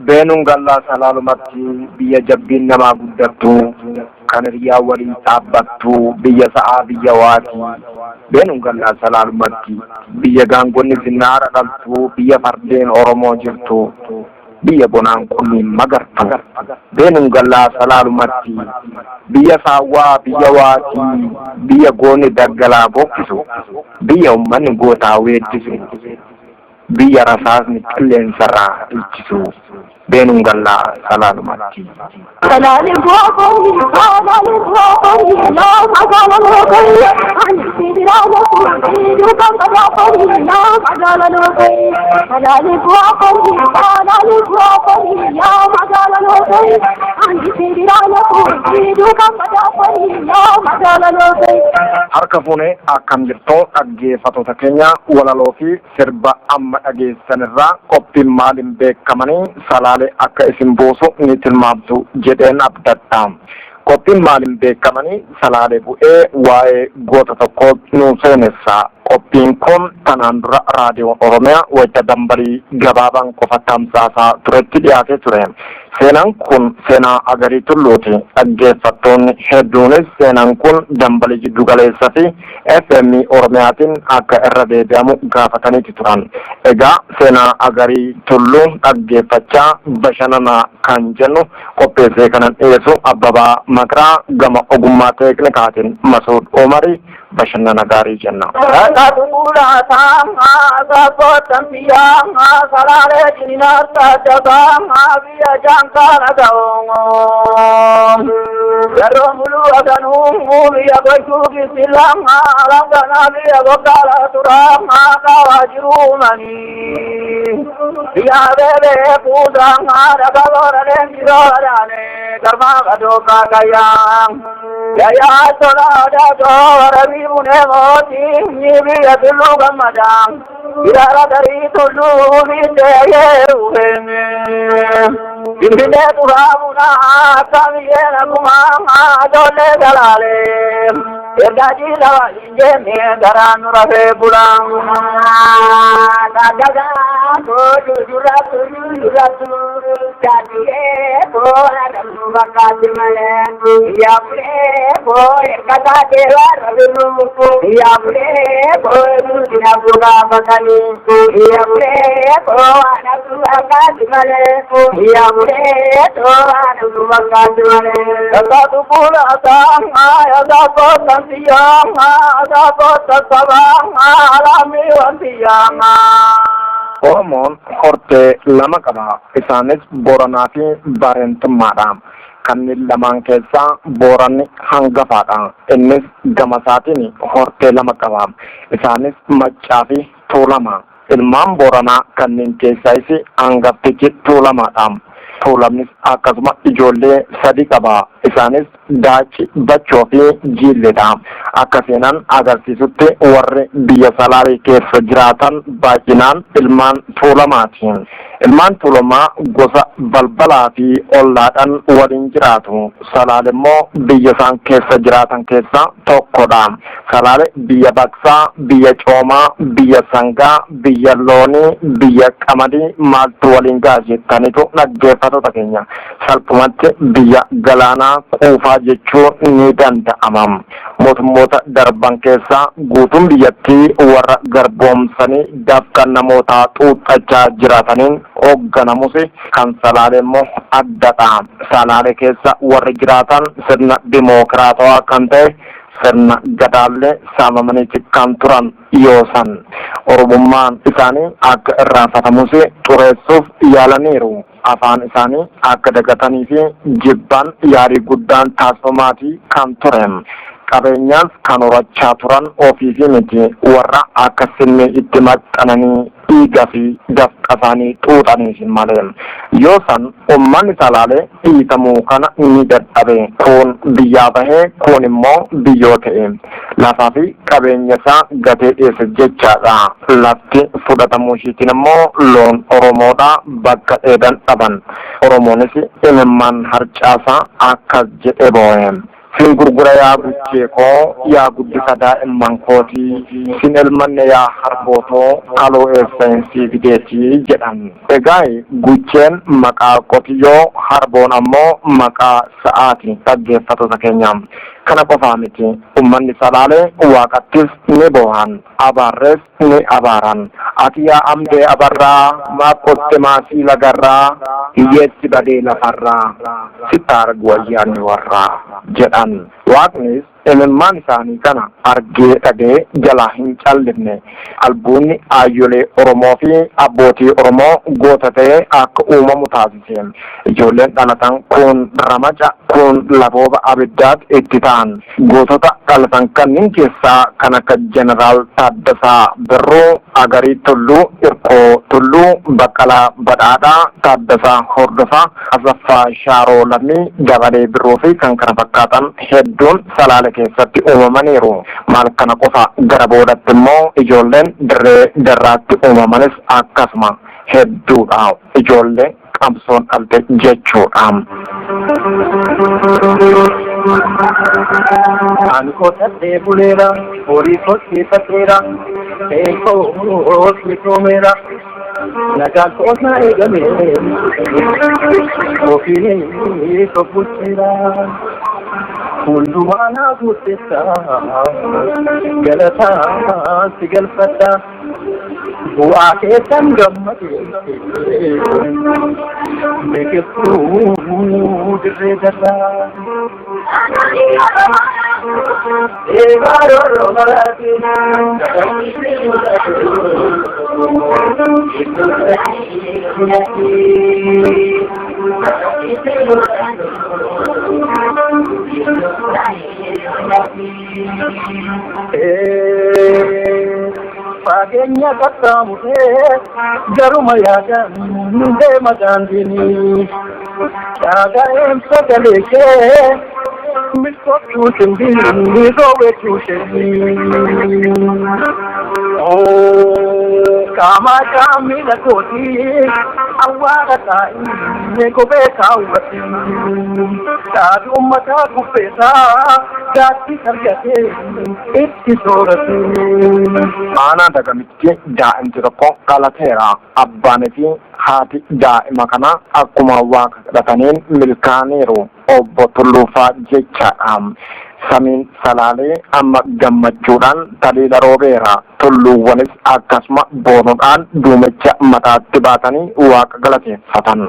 Beenuun gallaa salaalumatti biyya jabbiin namaa guddattu kan hiriyaa waliin dhaabbattu biyya sa'aa biyya waatii. Beenuun gallaa salaalumatti biyya gaangonni zinnaara dhaltu biyya fardeen Oromoo jirtu biyya bonaan qulliin magartu. Beenuun gallaa salaalumatti biyya saawwaa biyya waatii biyya goonni daggalaa bokkisu biyya uummanni gootaa weeddisu biyya rasaasni qilleensarraa dhiichisu beenuun gallaa salaalumatti. Harka fuunee akkam jirtoo dhaggeeffattoota keenya walaloo fi sirba amma dhageessanirraa qophiin maaliin beekamanii salaalee akka isin buusu ni tilmaamtu jedheen abdadha. Qophiin maaliin beekamanii salaalee bu'ee waa'ee goota tokkoo nu seenessa. Qophiin kun kanaan dura raadiyoo Oromiyaa wayita dambalii gabaabaan qofa tamsaasaa turetti dhiyaatee ture. Seenaan kun seenaa Agarii Tulluuti. Dhaggeeffattoonni hedduunis seenaan kun dambalii jiddu galeessa fi FM Oromiyaatiin akka irra deebi'amu gaafataniiti turan. Egaa seenaa Agarii Tulluu dhaggeeffachaa bashannanaa kan jennu qopheessee kanan dhiyeessu Abbabaa Makiraa gama ogummaa teeknikaatiin Masuud Umarii bashannana gaarii jenna. Oromoon hortee lama qaba. Isaanis Booranaa fi Bareentummaadha. Kanneen lamaan keessaa Booranni hangafaadha. Innis gama isaatiin hortee lama qaba. Isaanis Maccaa fi Tuulama. Ilmaan Booranaa kanneen keessaayis hangaftichi Tuulamaadha. Tuulamnis akkasuma ijoollee sadi qaba. Isaanis Daaci, Bachoo fi Jiilleedha. Akka seenaan agarsiisutti warri biyya Salaalee keessa jiraatan baay'inaan ilmaan Tuulamaati. Ilmaan Tuulamaa gosa balbalaa fi ollaadhaan waliin jiraatu. Salaale immoo biyya isaan keessa jiraatan keessaa tokkodha. Salaale biyya baqsaa, biyya coomaa, biyya sangaa, biyya loonii, biyya qamadii maaltu waliin ga'a jettanitu dhaggeeffattoota keenya. Salphumatti biyya galaanaa quufaa jechuun ni danda'ama. Mootummoota darban keessaa guutuun biyyattii warra garboomsanii dafqa namootaa xuuxxachaa jiraataniin hoogganamus kan Salaalee immoo addadha. Salaalee keessa warri jiraatan sirna dimookiraatawaa kan ta'e sirna Gadaallee saamamaniiti kan turan yoo san. Oromummaan isaanii akka irraanfatamus xureessuuf yaalaniiru. Afaan isaanii akka dagatanii fi jibban yaalii guddaan taasifamaatii kan ture. Qabeenyaas kan horachaa turan ofiifi miti warra akka simmii itti maxxananii dhiiga fi dafqa isaanii xuuxaniif malee. Yoo san uummanni Salaalee dhiitamuu kana ni dadhabe. Kuun biyyaa bahee kuun immoo biyyoo ta'e. Lafaa fi qabeenya isaa gatee dhiyeesse jechaadha. Lafti fudhatamuu ishiitiin immoo loon Oromoodha bakka dheedan dhaban. Oromoonis imimmaan harcaasaa akkas jedhee boo'e. Sin gurgura yaa guchee koo, yaa guddisa daa'imman kootii, sin elmanne yaa harbootoo, kaloo eessa hin sii fideetii jedhan. Egaa gucheen maqaa qotiyyoo, harboon ammoo maqaa sa'aati dhaggeeffattoota keenya. Kana qofaa miti, uummanni Salaalee waaqattis ni boohan, abaarrees ni abaaran. Ati yaa Amdee Abarraa, maaf qotte maasii lagarraa, hiyyeessi badee lafarraa, sitti argu wayyaanni warraa jedhan. Waaqnis imimmaan isaanii kana argee dhagee jalaa hin callifne. Albuunni aayyolee Oromoo fi abbootii Oromoo goota ta'ee akka uumamu taasise. Ijoolleen dhalatan kun ramaca, kun labooba abiddaat itti ta'an. Gootota dhalatan kanneen keessaa kan akka Jeneraal Taaddasaa Birruu, Agarii Tulluu, Irkoo Tulluu, Baqqalaa Badhaadhaa, Taaddasaa Hordofaa, Asaffaa Shaaroo Lammii, Dabalee Birruu fi kan kana fakkaatan hedduun Salaale keessatti uumamaniiru. Maal kana qofa, gara boodatti immoo ijoolleen dirree darraatti uumamanis akkasuma hedduudha. Ijoollee qabsoon dhalte jechuudha. Ani qotadhee buleera, horii horsiifadheera, qe'een koos misoomeera. Nagaan koos na eegame, ofiin of bulcheera. Hundumaa naa guuttessa, galataan si galfadha. Bu'aa keessan gammade, biqiltuu dirree darraa. Fageenya qaxxaamuree garuma yaadan deema daandiin. Dhaga'een sagalee kee milkooftuu simbirroo weechuushee. Qaama qaamila kootii awwaara taa'ee kophee kaawwate. Dhaabi uummataa kuffeesaa gaatti argatee itti soorate. Aanaa Dagamitti daa'imti tokko dhalateera. Abbaan fi haati daa'ima kana akkuma waaqa kadhataniin milkaa'aniiru. Obbo Tulluufaa jechaadha. Samiin Salaalee amma gammachuudhaan taliila roobeera. Tulluuwwanis akkasuma boonuudhaan duumecha mataatti baatanii waaqa galateeffatan.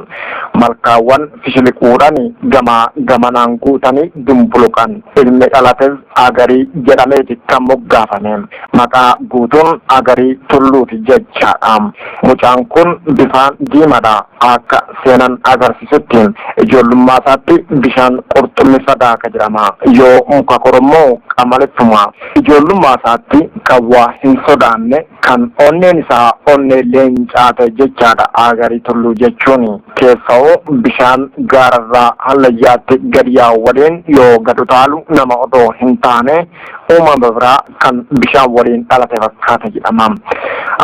Malkaawwan fishiliquudhaan gamaa gamanaan guutanii dumbuluqan. Ilmi dhalates Agarii jedhameeti kan moggaafame. Maqaa guutuun Agarii Tulluuti jechaadha. Mucaan kun bifaan diimaadha. Akka seenan agarsiisutti ijoollummaa isaatti bishaan qurxummii fadaaka jedhama. Yoo muka korommoo qamalettuma. Ijoollummaa isaatti kan waa hin sodaanne, kan onneen isaa onnee leencaa ta'e jechaadha Agarii Tulluu jechuun. Keessa'uu bishaan gaararraa hallayyaatti gadi yaa'u waliin yoo gad utaalu nama odoo hin taane uumama biraa kan bishaan waliin dhalate fakkaata jedhama.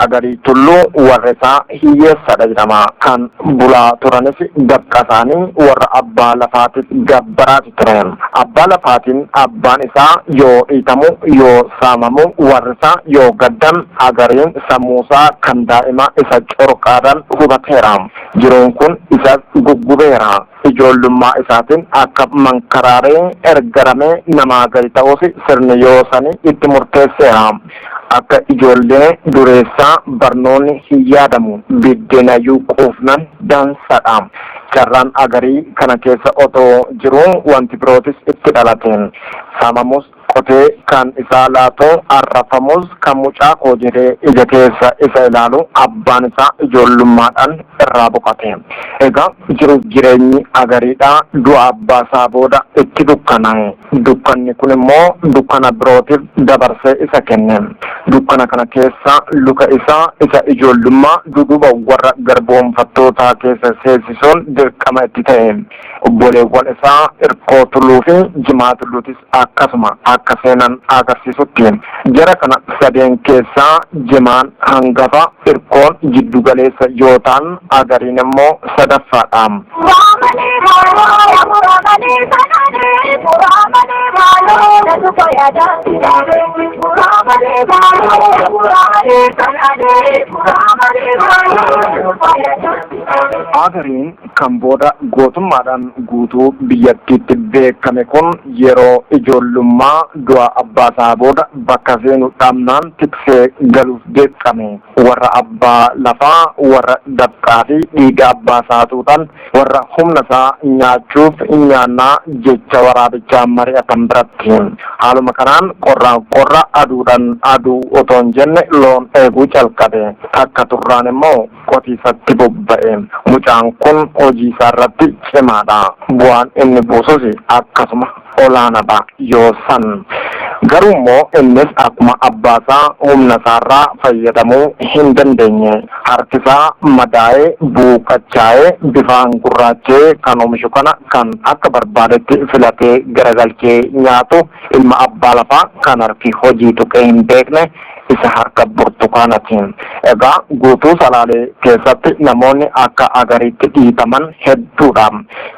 Agarii Tulluu warra isaa hiyyeessadha jedhama. Kan bulaa turanis dafqa isaanii warra abbaa lafaatiif gabbaraati ture. Abbaa lafaatiin abbaan isaa yoo dhiitamu, yoo saamamu, warri isaa yoo gaddan Agariin sammuusaa kan daa'ima isa corqaadhaan hubateera. Jiruun kun isas guggubeera. Ijoollummaa isaatiin akka mankaraaree ergaramee namaa gadi ta'uus sirni yoo sanii itti murteesseera. Akka ijoollee dureessaa barnoonni hin yaadamu. Biddeenayyuu quufnan dansadha. Carraan Agarii kana keessa otoo jiruu wanti birootis itti dhalate. Saamamus Qotee kan isaa laatu, arrafamus kan mucaa koo jedhee ija keessa isa ilaalu abbaan isaa ijoollummaadhaan irraa boqote. Egaa jiruuf jireenyi Agariidha du'a abbaa isaa booda itti dukkanaa'e. Dukkanni kun immoo dukkana birootiif dabarsee isa kenne. Dukkana kana keessa luka isaa isa ijoollummaa duduba warra garboomfattootaa keessa seensisuun dirqama itti ta'e. Obboleewwan isaa Irkoo Tulluu fi Jimaa Tulluutis akkasuma akka seenan agarsiisutti. Jara kana sadeen keessaa Jimaan hangafa, Irkoon jiddu galeessa yoo ta'an Agariin immoo sadaffaadha. Muramani maaloo muramani sanani muramani maaloo natu fayyada muramani maaloo muramani sanani muramani maaloo natu fayyada. Agariin kan booda gootummaadhaan guutuu biyyattiitti beekame kun yeroo ijoollummaa du'a abbaa isaa booda bakka seenu dhabnaan tiksee galuuf dirqame. Warra abbaa lafaa, warra dafqaa fi dhiiga abbaa isaa tuutan, warra humna isaa nyaachuuf nyaannaa jecha waraabichaa mari'atan biratti. Haaluma kanaan qorraan qorra, aduudhaan aduu otoo hin jenne loon eeguu calqabe. Takka turraan immoo qotiisatti bobba'e. Mucaan kun hojii isaa irratti cimaadha. Bu'aan inni buusus akkasuma olaanaadha yoo san. Garuu immoo innis akkuma abbaa isaa humna isaarraa fayyadamuu hin dandeenye. Harki isaa madaa'ee, buuqachaa'ee, bifaan gurraachee kan oomishu kana kan akka barbaadetti filatee garagalchee nyaatu ilma abbaa lafaa kan harki hojii tuqee hin beekne isa harka burtukaanati. Egaa guutuu Salaalee keessatti namoonni akka Agariitti dhiitaman hedduudha.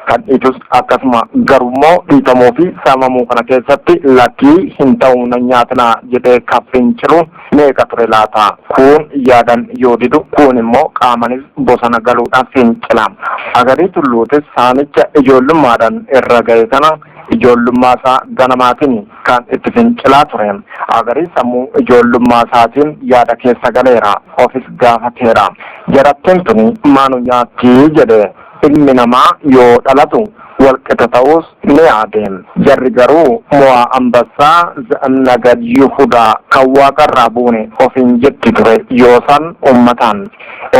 Kan dhiitus akkasuma, garuu immoo dhiitamuu fi saamamuu kana keessatti lakkii hin ta'u na nyaatinaa jedhee kan fincilu meeqa ture laata? Kuun yaadan yoo didu, kuun immoo qaamanis bosona galuudhaan fincila. Agarii Tulluutis saamicha ijoollummaadhaan irra ga'e kana ijoollummaa isaa ganamaatiin kan itti fincilaa ture. Agarii sammuu ijoollummaa isaatiin yaada keessa galeera. Ofis gaafateera. Jarattiin tuni maanu nyaattii jedhe. Ilmi namaa yoo dhalatu walqixa ta'us ni yaade. Jarri garuu mo'aa ambassaa nagad Yihudaa kan waaqarraa buune ofiin jetti ture yoosan uummataan.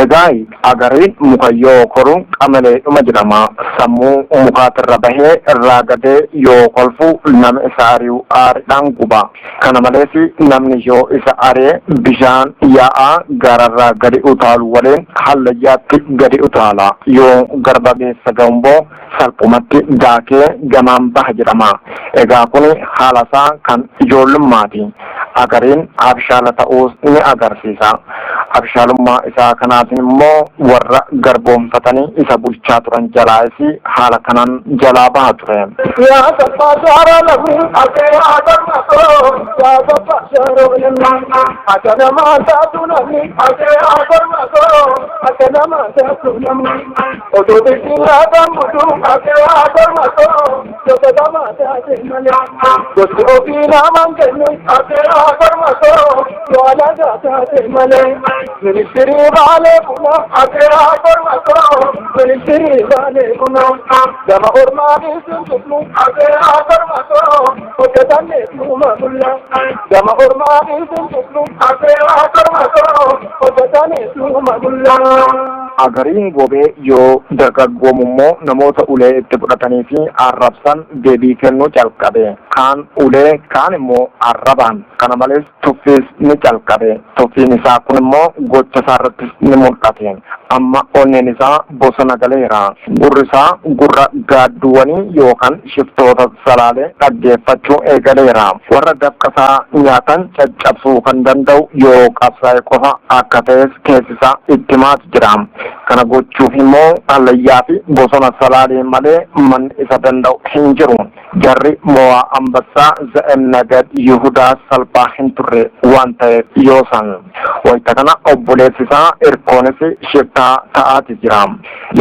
Egaa Agariin muka yoo koru qamaleedhuma jedhama. Sammuu mukaatirra bahee irraa gadee yoo kolfu nama isa ari'u aariidhaan guba. Kana malees namni yoo isa ari'e bishaan yaa'aa gaararraa gadi utaalu waliin hallayyaatti gadi utaala. Yoo garba keessa ga'u immoo salphumatti daakee gamaan baha jedhama. Egaa kun haala isaa kan ijoollummaati. Agariin abshaala ta'uus ni agarsiisa. Abshaalummaa isaa kanaatiin immoo warra garboomfatanii isa bulchaa turan jalaas haala kanaan jalaa baha ture. Yaa sabbaa jaara lamni ate agarmatoo yaa sabbaa jaara lamni akka namaa taatu namni ate agarmatoo akka namaa taatu namni otoo biqilaa gammutu ate agarmatoo gosa namaa taate malee gosti ofii namaan kennu ate agarmatoo yoo alagaa taate malee ministirii baalee buna ate agarmatoo ministirii baalee buna gama ormaa dhiisuun tufnu ate agarmatoo hojjetanne tuuma bulla gama ormaa dhiisuun tufnu ate agarmatoo hojjetanne tuuma bulla. Agariin Gobee yoo dargaggoomu immoo namoota ulee itti fudhatanii fi arrabsan deebii kennuu calqabe. Kaan ulee, kaan immoo arrabaan. Kana malees tuffiis ni calqabe. Tuffiin isaa kun immoo gocha isaa irrattis ni mul'ate. Amma onneen isaa bosona galeera. Gurri isaa gurra gaadduuwwanii yookaan shiftoota Salaalee dhaggeeffachuu eegaleera. Warra dafqa isaa nyaatan caccabsuu kan danda'u yoo qabsaa'e qofa akka ta'es keessi isaa itti himaatu jira. Kana gochuuf immoo hallayyaa fi bosona Salaalee malee manni isa danda'u hin jiru. Jarri mo'aa ambassaa Za'em Nagad Yihudaa salphaa hin turre waan ta'eef yoosan. Wayita kana obboleessi isaa Irkoonis shiftaa ta'aati jira.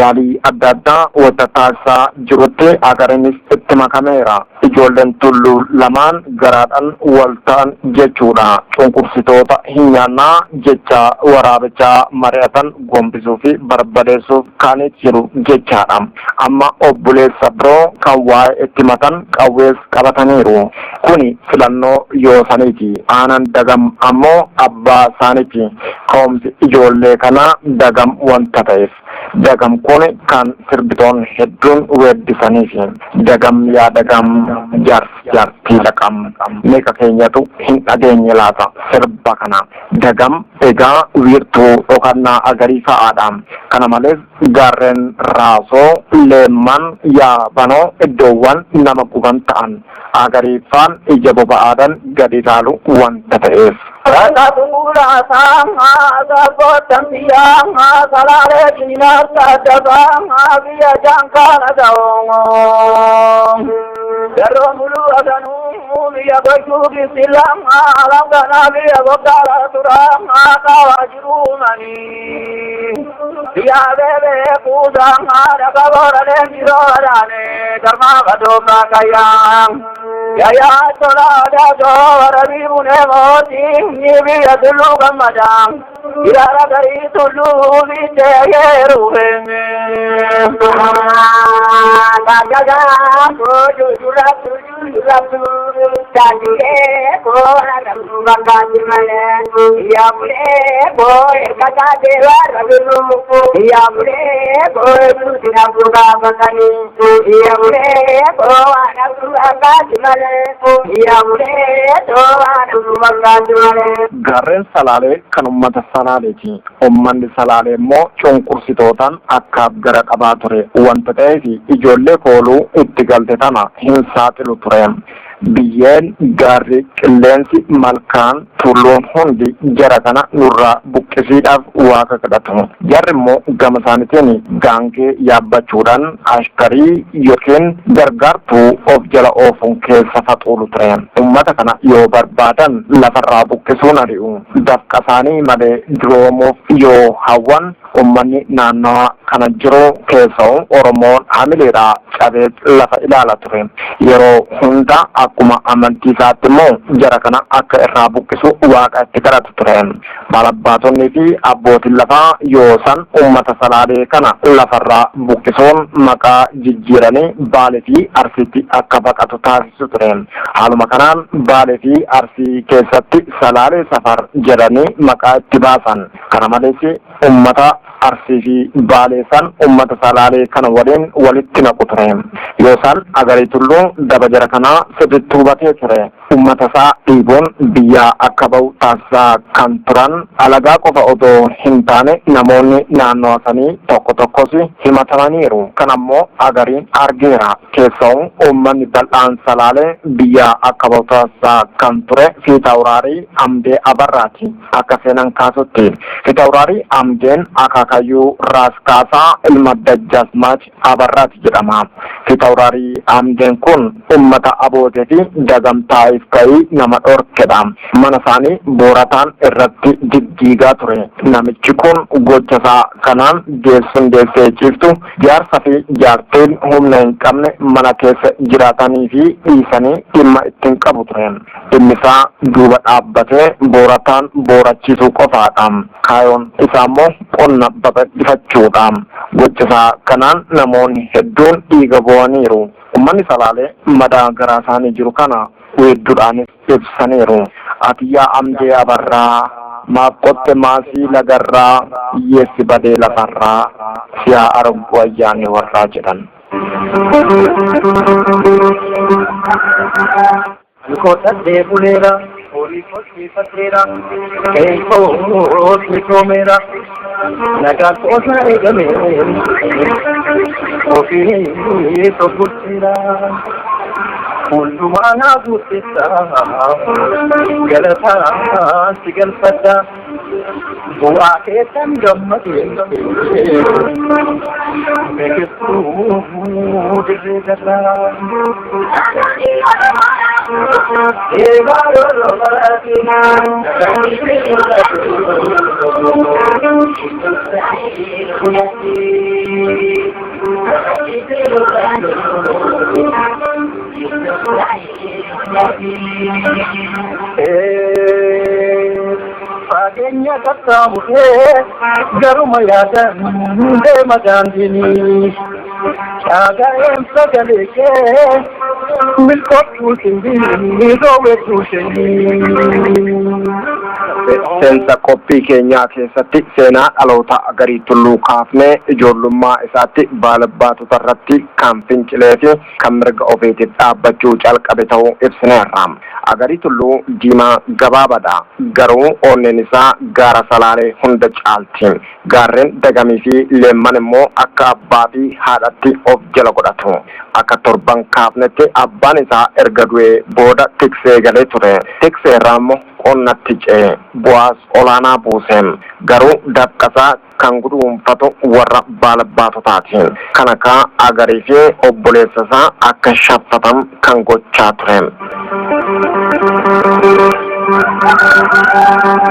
Yaalii adda addaa wayita taasisaa jirutti Agariinis itti makameera. Ijoolleen tulluu lamaan garaadhaan wal ta'an jechuudha. Cunqursitoota hin nyaannaa jecha waraabichaa mari'atan gombisuu fi barbadeessuuf kaanii jiru jechaadha. Amma obboleessa biroo kan waa'ee itti matan qawwees qabataniiru. Kuni filannoo yoosaniiti. Aanaan Dagam ammoo abbaa isaaniiti. Ka'umsi ijoollee kanaa Dagam wanta ta'eef. Dagam kun kan sirbitoon hedduun weeddisaniifi. Dagam yaa dagam jaarsi jaartii laqam. Meeqa keenyatu hin dhageenye laata sirba kana. Dagam egaa wiirtuu dhokannaa Agarii fa'aadha. Kana malees gaarreen Raasoo, Leemman, Yaabanoo iddoowwan nama guban ta'an. Agariiffaan ija boba'aadhaan gadi ilaalu wanta ta'eef. Gaarreen Salaalee kan uummata Salaaleeti. Uummanni Salaalee immoo cunqursitootaan akkaaf gara qabaa ture wanta ta'eef ijoollee kooluu itti galte tana hin saaxilu ture. Biyyeen, gaarri, qilleensi, malkaan, tulluun hundi jara kana nurraa buqqisiidhaaf waaqa kadhatu. Jarri immoo gama isaaniitiin gaangee yaabbachuudhaan ashkarii yookiin gargaartuu of jala oofuun keessa faxuulu ture. Uummata kana yoo barbaadan lafarraa buqqisuun ari'u. Dafqa isaanii malee duroomuuf yoo hawwan uummanni naannawa kana jiru keessa'u Oromoon hamileedhaa cabee lafa ilaala ture. Yeroo hunda akkuma amantii isaatti immoo jara kana akka irraa buqqisu waaqa itti kadhatu ture. Balabbaatonnii fi abbootiin lafaa yoo san uummata Salaalee kana lafarraa buqqisuun maqaa jijjiiranii Baalee fi Arsiitti akka baqatu taasisu ture. Haaluma kanaan Baalee fi Arsii keessatti Salaalee Safar jedhanii maqaa itti baasan. Kana malees uummata Arsii fi Baalee san uummata Salaalee kana waliin walitti naqu ture. Yoo san Agarii Tulluu daba jara kanaa sirriitti hubatee ture. Uummata isaa dhiibuun biyyaa akka ba'u taasisaa kan turan alagaa qofa otoo hin taane namoonni naannoo sanii tokko tokkos himatamaniiru. Kan ammoo Agariin argeera. Keessa'u uummanni bal'aan Salaalee biyyaa akka ba'u taasisaa kan ture Fiitawuraarii Amdee Abarraati. Akka seenan kaasutti Fiitawuraarii Amdeen akaakayyuu Raas Kaasaa ilma Dajjaazmaach Abarraati jedhama. Fiitawuraarii Amdeen kun uummata Abootee fi Dagamtaa'iif ka'ii nama dhorkedha. Mana isaanii boorataan irratti diddiigaa ture. Namichi kun gocha isaa kanaan deessuun deessee ciiftu jaarsa fi jaartiin humna hin qabne mana keessa jiraatanii fi dhiisanii dhimma ittiin qabu ture. Dhimmi isaa duuba dhaabbatee boorataan boorachiisuu qofaadha. Kaayoon isaa immoo qonna babal'ifachuudha. Gocha isaa kanaan namoonni hedduun dhiiga bo'aniiru. Uummanni Salaalee madaa garaa isaanii jiru kana weedduudhaanis ibsaniiru. Ati yaa Amdee Abarraa maaf qotte maasii lagarraa hiyyeessi badee lafarraa siyaa argu ayyaanni warraa jedhan. Alkoodhadhee buleera, horii koshifadheera, qe'een koos michoomeera, nagaan qoosaa eegame, ofii tolgulcheera. Hundumaa naa guuttessa, galataa si galfadha, bu'aa keessan gammade, beekestuu dirree garraa. Fageenya qaxxaamuree garuma yaadan deema daandiin. Shaaga'een sagalee kee milkooftuu simbii dhoowweetuu shanii. Seensa qophii keenyaa keessatti seenaa dhaloota Agarii Tulluu kaafnee, ijoollummaa isaatti baalabbaatota irratti kan fincilee fi kan mirga ofiitiif dhaabbachuu calqabe ta'uu ibsineerra. Agarii Tulluu diimaa gabaabaadha. Garuu onneen isaa gaara Salaalee hunda caalti. Gaarreen Dagamii fi Leemman immoo akka abbaa fi haadhatti of jala godhatu. Akka torban kaafnetti abbaan isaa erga du'ee booda tiksee galee ture. Tiksee irraa immoo qonnatti ce'e. Bu'aas olaanaa buuse. Garuu dafqasaa kan guduunfatu warra baalabbaatotaati. Kana kaa Agarii fi obboleessa isaa akka shaffatan kan gochaa ture.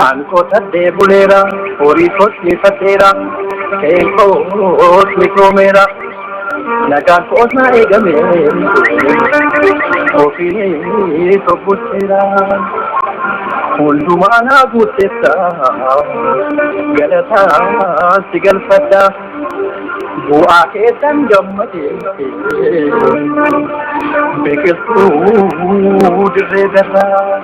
Ani qotadhee buleera, horii kochiifadheera, qe'een koos misoomeera, nagaan koos na eegame, ofii tokkocheera. Hundumaa naa guuttetta, galataa si galfadha, bu'aa keessan gammade, biqiltuu dirree darraa.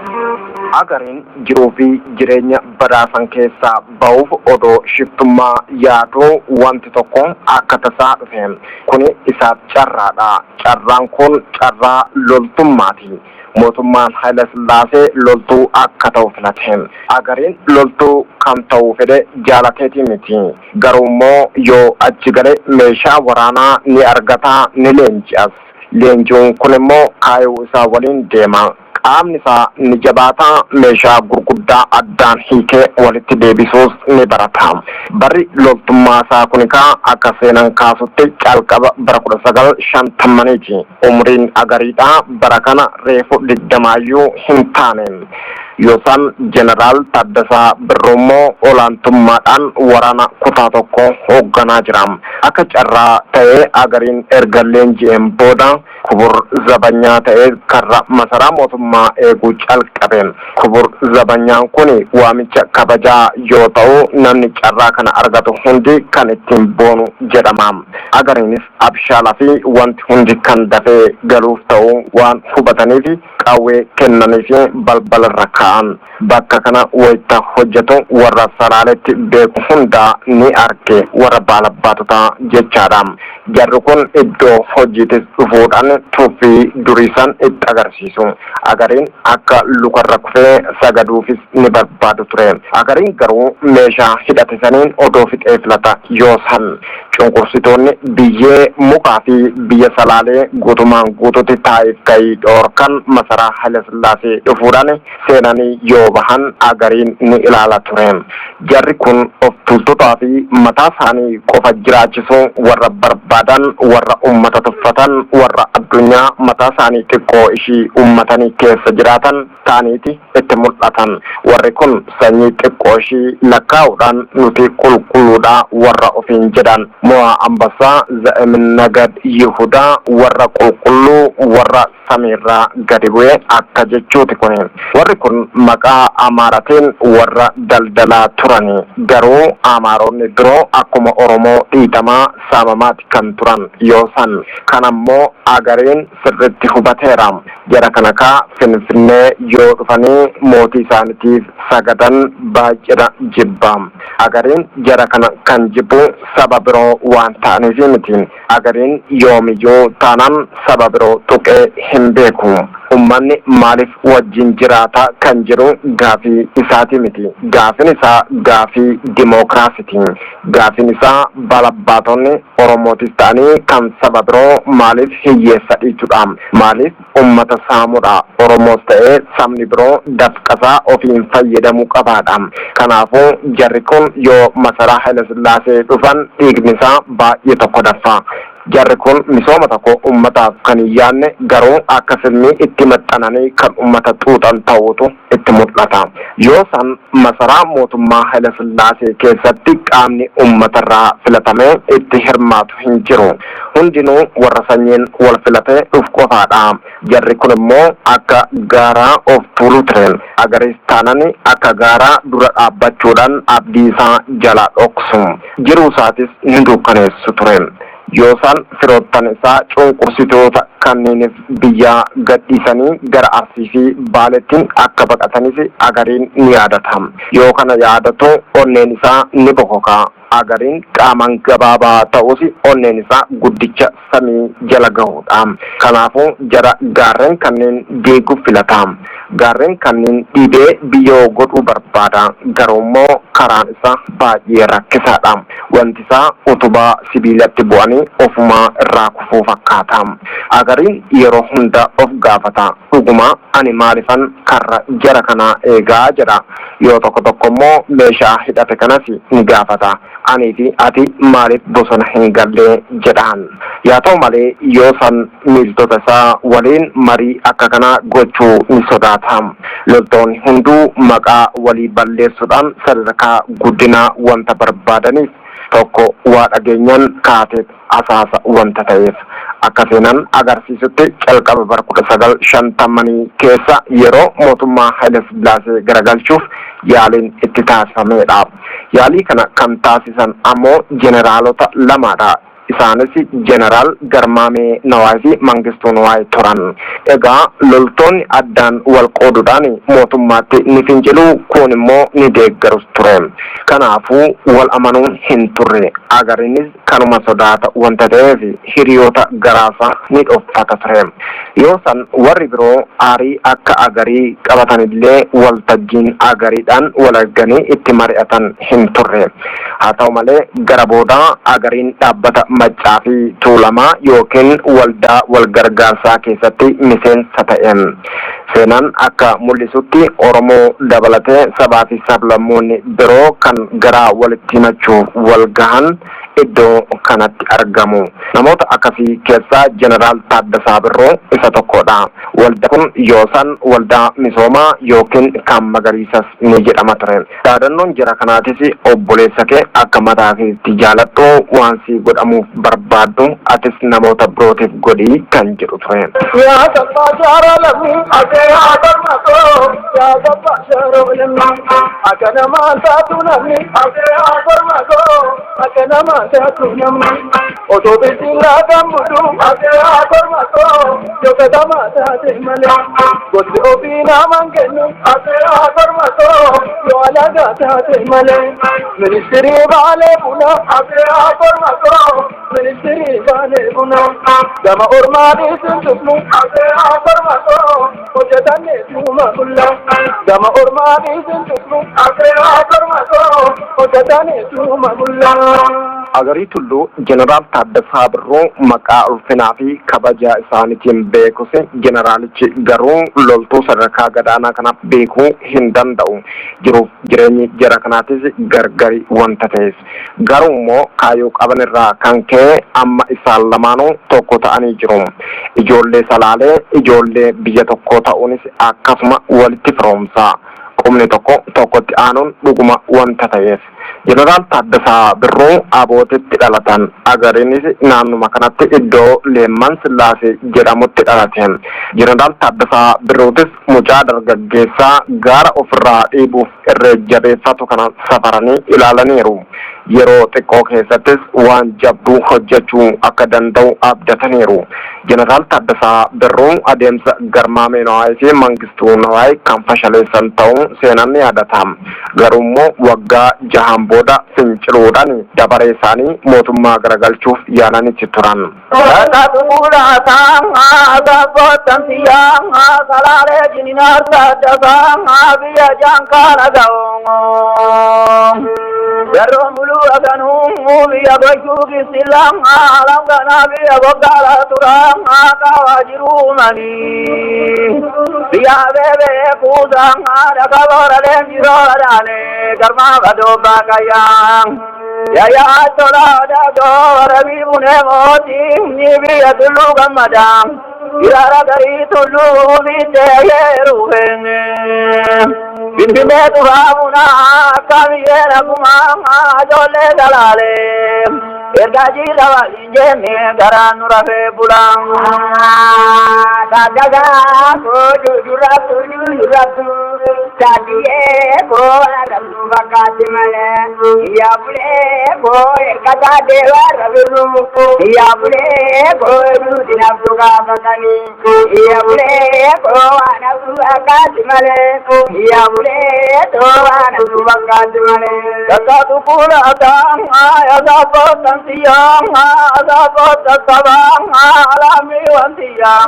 Agariin jiruu fi jireenya badaasan keessaa ba'uuf odoo shiftummaa yaaduu wanti tokko akka tasaa dhufe. Kuni isaaf carraadha. Carraan kun carraa loltummaati. Mootummaan Haayila Sillaasee loltuu akka ta'u filate. Agariin loltuu kan ta'uu fedhe jaalateeti miti. Garuu immoo yoo achi gale meeshaa waraanaa ni argata, ni leenji'as. Leenji'uun kun immoo kaayuu isaa waliin deema. Qaamni isaa ni jabaata, meeshaa gurguddaa addaan hiikee walitti deebisuus ni barata. Barri loltummaa isaa kun kaa akka seenan kaasutti calqaba bara 1950niiti. Umriin Agariidha bara kana reefu 20yyuu hin taane. Yoosaan Jeneraal Taaddasaa Birruu immoo olaantummaadhaan waraana kutaa tokko hoogganaa jira. Akka carraa ta'ee Agariin erga leenji'een booda kubur zabanyaa ta'ee karra masaraa mootummaa eeguu calqabe. Kubur zabanyaan kun waamicha kabajaa yoo ta'u, namni carraa kana argatu hundi kan ittiin boonu jedhama. Agariinis abshaalaa fi wanti hundi kan dafee galuuf ta'u waan hubataniif qawwee kennanii fi balbalarra kaa'an. Bakka kana wayita hojjetu warra Salaaletti beeku hundaa ni arge, warra baalabbaatotaa jechaadha. Jarri kun iddoo hojiitis dhufuudhaan tuffii duriisan itti agarsiisu. Agariin akka lukarra kufee sagaduufis ni barbaadu ture. Agariin garuu meeshaa hidhate saniin odoo fixee filata yoosan. Cunqursitoonni biyyee mukaa fi biyya Salaalee guutumaan guututti taa'iif ka'ii dhoorkan masaraa Haayila Sillaasee dhufuudhaan seenanii yoo bahan Agariin ni ilaala ture. Jarri kun of tuultotaa fi mataa isaanii qofa jiraachisuu warra barbaadan, warra ummata tuffatan, warra addunyaa mataa isaanii xiqqoo ishii ummatanii keessa jiraatan ta'aniiti itti mul'atan. Warri kun sanyii xiqqoo ishii lakkaa'uudhaan nuti qulqulluudha warra ofiin jedhan. Mo'aa Ambassaa Za'emin Nagad Yihudaa, warra qulqulluu warra samiirraa gadi bu'e akka jechuuti kuni. Warri kun maqaa Amaaratiin warra daldalaa turani. Garuu Amaaronni biroo akkuma Oromoo dhiitamaa saamamaati kan turan yoosan. Kanammoo Agariin sirritti hubateera. Jara kana kaa Finfinnee yoo dhufanii mootii isaaniitiif sagadan baay'eedha jibba. Agariin jara kana kan jibbu saba biroo waan ta'aniif miti. Agariin yoomiyyuu taanaan saba biroo tuqee hin beeku. Ummanni maaliif wajjin jiraata kan jedhu gaafii isaati miti. Gaafiin isaa gaafii dimookiraasiiti. Gaafiin isaa balabbaatonni Oromootis ta'anii kan saba biroo maaliif hiyyeessa dhiitudha? Maaliif ummata saamudha? Oromoos ta'ee sabni biroo dafqasaa ofiin fayyadamuu qabaadha. Kanaafuu jarri kun yoo masaraa Haayila Sillaasee dhufan dhiigni isaa baay'ee tokko daffa. Jarri kun misooma tokko ummataaf kan hin yaadne, garuu akka silmii itti maxxananii kan ummata xuuxan ta'uutu itti mul'ata. Yoo san masaraa mootummaa Haayila Sillaasee keessatti qaamni ummatarraa filatamee itti hirmaatu hin jiru. Hundinuu warra sanyiin wal filatee dhufu qofaadha. Jarri kun immoo akka gaaraa of tuulu ture. Agariis taanani akka gaaraa dura dhaabbachuudhaan abdii isaa jalaa dhoksu. Jiruu isaatis ni dukkaneessu ture. Yoosaan firoottan isaa cunqursitoota kanneeniif biyyaa gadhiisanii gara Arsii fi Baaletti akka baqatanis Agariin ni yaadata. Yoo kana yaadatu onneen isaa ni bokoka. Agariin qaamaan gabaabaa ta'us onneen isaa guddicha samii jala gahudha. Kanaafuu jara gaarreen kanneen diiguuf filata. Gaarreen kanneen dhiibee biyyoo godhuu barbaada. Garuu immoo karaan isaa baay'ee rakkisaadha. Wanti isaa utubaa sibiilatti bu'anii ofumaa irraa kufuu fakkaata. Agariin yeroo hunda of gaafata. Dhuguma ani maalifan karra jara kanaa eegaa jedha. Yoo tokko tokko immoo meeshaa hidhate kanas ni gaafata. Anii fi ati maaliif bosona hin gallee jedhaan. Yaa ta'u malee yoo san miiltota isaa waliin marii akka kanaa gochuu ni sodaata. Loltoonni hunduu maqaa walii balleessuudhaan sadarkaa guddinaa wanta barbaadaniif, tokko waa dhageenyaan kaatee asaasa wanta ta'eef. Akka seenaan agarsiisutti calqaba bara 1950 keessa yeroo mootummaa Haayila Sillaasee garagalchuuf yaaliin itti taasifameedha. Yaalii kana kan taasisan ammoo jeneraalota lamaadha. Isaanis Jeneraal Garmaamee Nawaay fi Mangistuu Nawaay turan. Egaa loltoonni addaan wal qooduudhaan mootummaatti ni fincilu, kuun immoo ni deeggarus ture. Kanaafuu wal amanuun hin turre. Agariinis kanuma sodaata wanta ta'eef hiriyoota garaasaa ni dhokfata ture. Yoo san warri biroo aarii akka Agarii qabatanillee waltajjiin Agariidhaan wal arganii itti mari'atan hin turre. Haa ta'u malee gara boodaa Agariin dhaabbata Maccaa fi Tuulamaa yookiin waldaa wal gargaarsaa keessatti miseensa ta'e. Seenaan akka mul'isutti Oromoo dabalatee sabaa fi sablammoonni biroo kan garaa walitti himachuuf wal gahan iddoo kanatti argamu. Namoota akkasii keessaa Jeneraal Taaddasaa Birruu isa tokkodha. Waldaa kun yoosan waldaa misoomaa yookiin kan magariisas ni jedhama ture. Dhaadannoon jara kanaatis obboleessa kee akka mataa keetti jaaladhu, waan sii godhamuuf barbaaddu atis namoota birootiif godhi kan jedhu ture. Yaa sabbaa jaara lammii ate haa barmatoo, yaa sabbaa jaara lammii akka namaa taatu namni ate haa barmatoo, akka namaa taatu namni otoo bilbilaa gammudu ate haa barmatoo, yoo katamaa taate malee gosti ofii namaan kennu ate haa barmatoo, yoo alagaa taate malee. Ministirii baalee buna ate haa barmatoo, ministirii baalee buna gama ormaa dhiisin tufnu ate haa barmatoo, hojjetanne tuuma bulla gama ormaa dhiisin tufnu ate haa barmatoo, hojjetanne tuuma bulla. Agarii Tulluu Jeneraal Taaddasaa Birruu maqaa ulfinaa fi kabaja isaaniitiin beekus, jeneraalichi garuu loltuu sadarkaa gadaanaa kana beekuu hin danda'u. Jiruuf jireenyi jara kanaatis gargari wanta ta'eef. Garuu immoo kaayyoo qaban irraa kan ka'e amma isaan lamaanuu tokko ta'anii jiru. Ijoollee Salaalee, ijoollee biyya tokkoo ta'uunis akkasuma walitti firoomsa. Qubni tokko tokkotti aanuun dhuguma wanta ta'eef. Jeneraal Taaddasaa Birruu Abootitti dhalatan. Agariinis naannuma kanatti iddoo Leemman Sillaasee jedhamutti dhalate. Jeneraal Taaddasaa Birruutis mucaa dargaggeessaa gaara ofirraa dhiibuuf irree jabeeffatu kana safaranii ilaalaniiru. Yeroo xiqqoo keessattis waan jabduu hojjechuu akka danda'u abdataniiru. Jeneraal Taaddasaa Birruu adeemsa Garmaamee Nawaay fi Mangistuu Nawaay kan fashaleessan ta'uu seenaan ni yaadata. Garuu immoo waggaa 6n booda finciluudhaan dabaree isaanii mootummaa garagalchuuf yaalaniiti turan. Biyya beebee kuusaa dhaka boora leenjisoo dhaalee garmaa badoo baaqayyaa. Yaa tolaa doora biibunee mootii ni biyya tulluu gammadaa. Iraara garii tulluu biittee yeeruu. Finfinnee tufaamunaa akka biyyeen akkumaa ijoollee salaalee. Ergaa jira waliin jenne garaan nu rafee bulaa. Taddagaa koo durrattu durrattu taatiyee koo arrabdu fakkaatti malee yaa bulee koo erga taatee warra birru yaa bulee koo duuti naftu gaafatanii yaa bulee koo waan haftu fakkaatti malee yaa bulee too waan haftu fakkaatti malee. Kakkaatu kuulataa yaasaabbootan siyyaa asaabbootan sabaa alaamii wantiyyaa.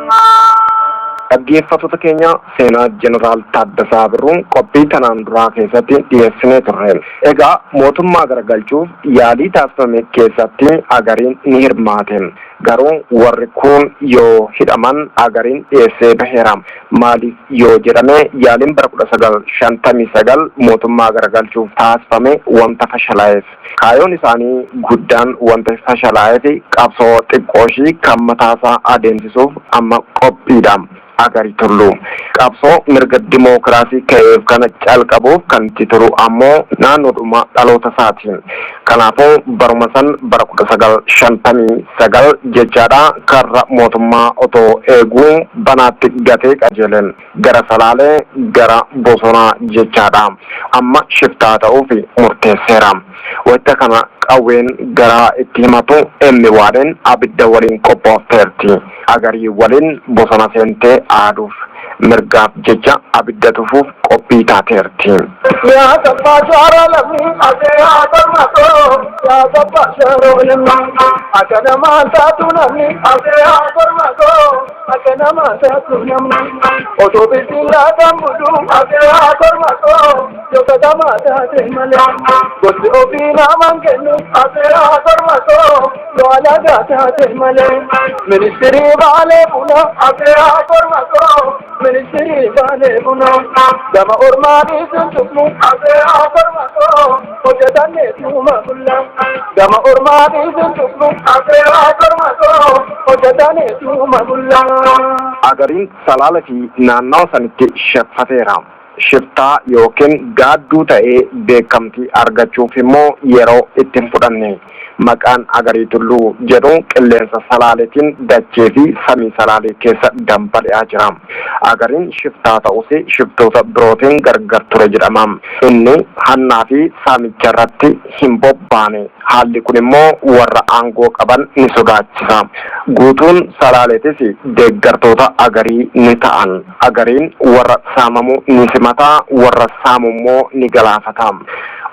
Dhaggeeffattoota keenya, seenaa Jeneraal Taaddasaa Birruun qophii tanaan duraa keessatti dhiyeessinee turre. Egaa mootummaa garagalchuuf yaalii taasifame keessatti Agariin ni hirmaate. Garuu warri kun yoo hidhaman Agariin dhiyeessee baheera. Maaliif yoo jedhame, yaaliin bara 1959 mootummaa garagalchuuf taasifame wanta fashalaa'eef. Kaayoon isaanii guddaan wanta fashalaa'eef qabsoo xiqqooshii kan mataasaa adeemsisuuf amma qophiidha. Agarii Tulluu qabsoo mirga dimookiraasii ka'eef kana calqabuuf kan itti turu ammoo naannoodhuma dhaloota isaatiin. Kanaafuu baruma san, bara 1959 jechaadha, karra mootummaa otoo eeguu banaatti gatee qajeelen gara Salaalee, gara bosonaa jechaadha. Amma shiftaa ta'uuf murteesseera. Wayita kana qawween garaa itti himatu emmi waadheen abidda waliin qophoofteerti. Agarii waliin bosona seentee aaduuf mirgaaf jecha abidda tufuuf qophii taateerti. Yaa sabbaa jaara lamni asee haa kormatoo yaa sabbaa shaaroo lamni akka namaan taatu namni asee haa kormatoo akka namaan taatu namni otoo bilbilaa kan bulu asee haa kormatoo yoo katamaa taate malee gosti ofii namaan kennu asee haa kormatoo yoo alagaa taate malee ministirii baalee buna asee haa kormatoo ministirii baalee buna gama ormaa dhiisuun tuqnu asee haa kormatoo hojjetanne tuuma bulla gama ormaa dhiisuun tuqnu asee haa kormatoo hojjetanne tuuma bulla. Agariin Salaala fi naannawa sanitti shaffateera. Shiftaa yookiin gaadduu ta'ee beekamtii argachuuf immoo yeroo itti hin fudhanne. Maqaan Agarii Tulluu jedhu qilleensa Salaaleetiin dachee fi samii Salaalee keessa dambali'aa jira. Agariin shiftaa ta'us shiftoota birootiin gargar ture jedhama. Inni hannaa fi saamicha irratti hin bobbaane. Haalli kun immoo warra aangoo qaban ni sodaachisa. Guutuun Salaaleetis deeggartoota Agarii ni ta'an. Agariin warra saamamu ni simata, warra saamu immoo ni galaafata.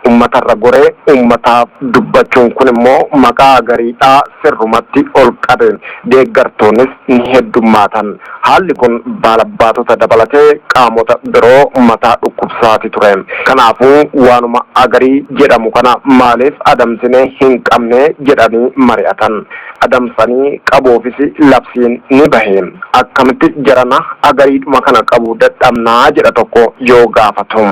Uummatarra goree uummataaf dubbachuun kun immoo maqaa Agariidhaa sirrumatti ol qabe. Deeggartoonnis ni heddummaatan. Haalli kun baalabbaatota dabalatee qaamota biroo mataa dhukkubsaati ture. Kanaafuu waanuma Agarii jedhamu kana maaliif adamsinee hin qabne jedhanii mari'atan. Adamsanii qabuufis labsiin ni bahe. Akkamitti jarana Agariidhuma kana qabuu dadhabnaa jedha tokko yoo gaafatu.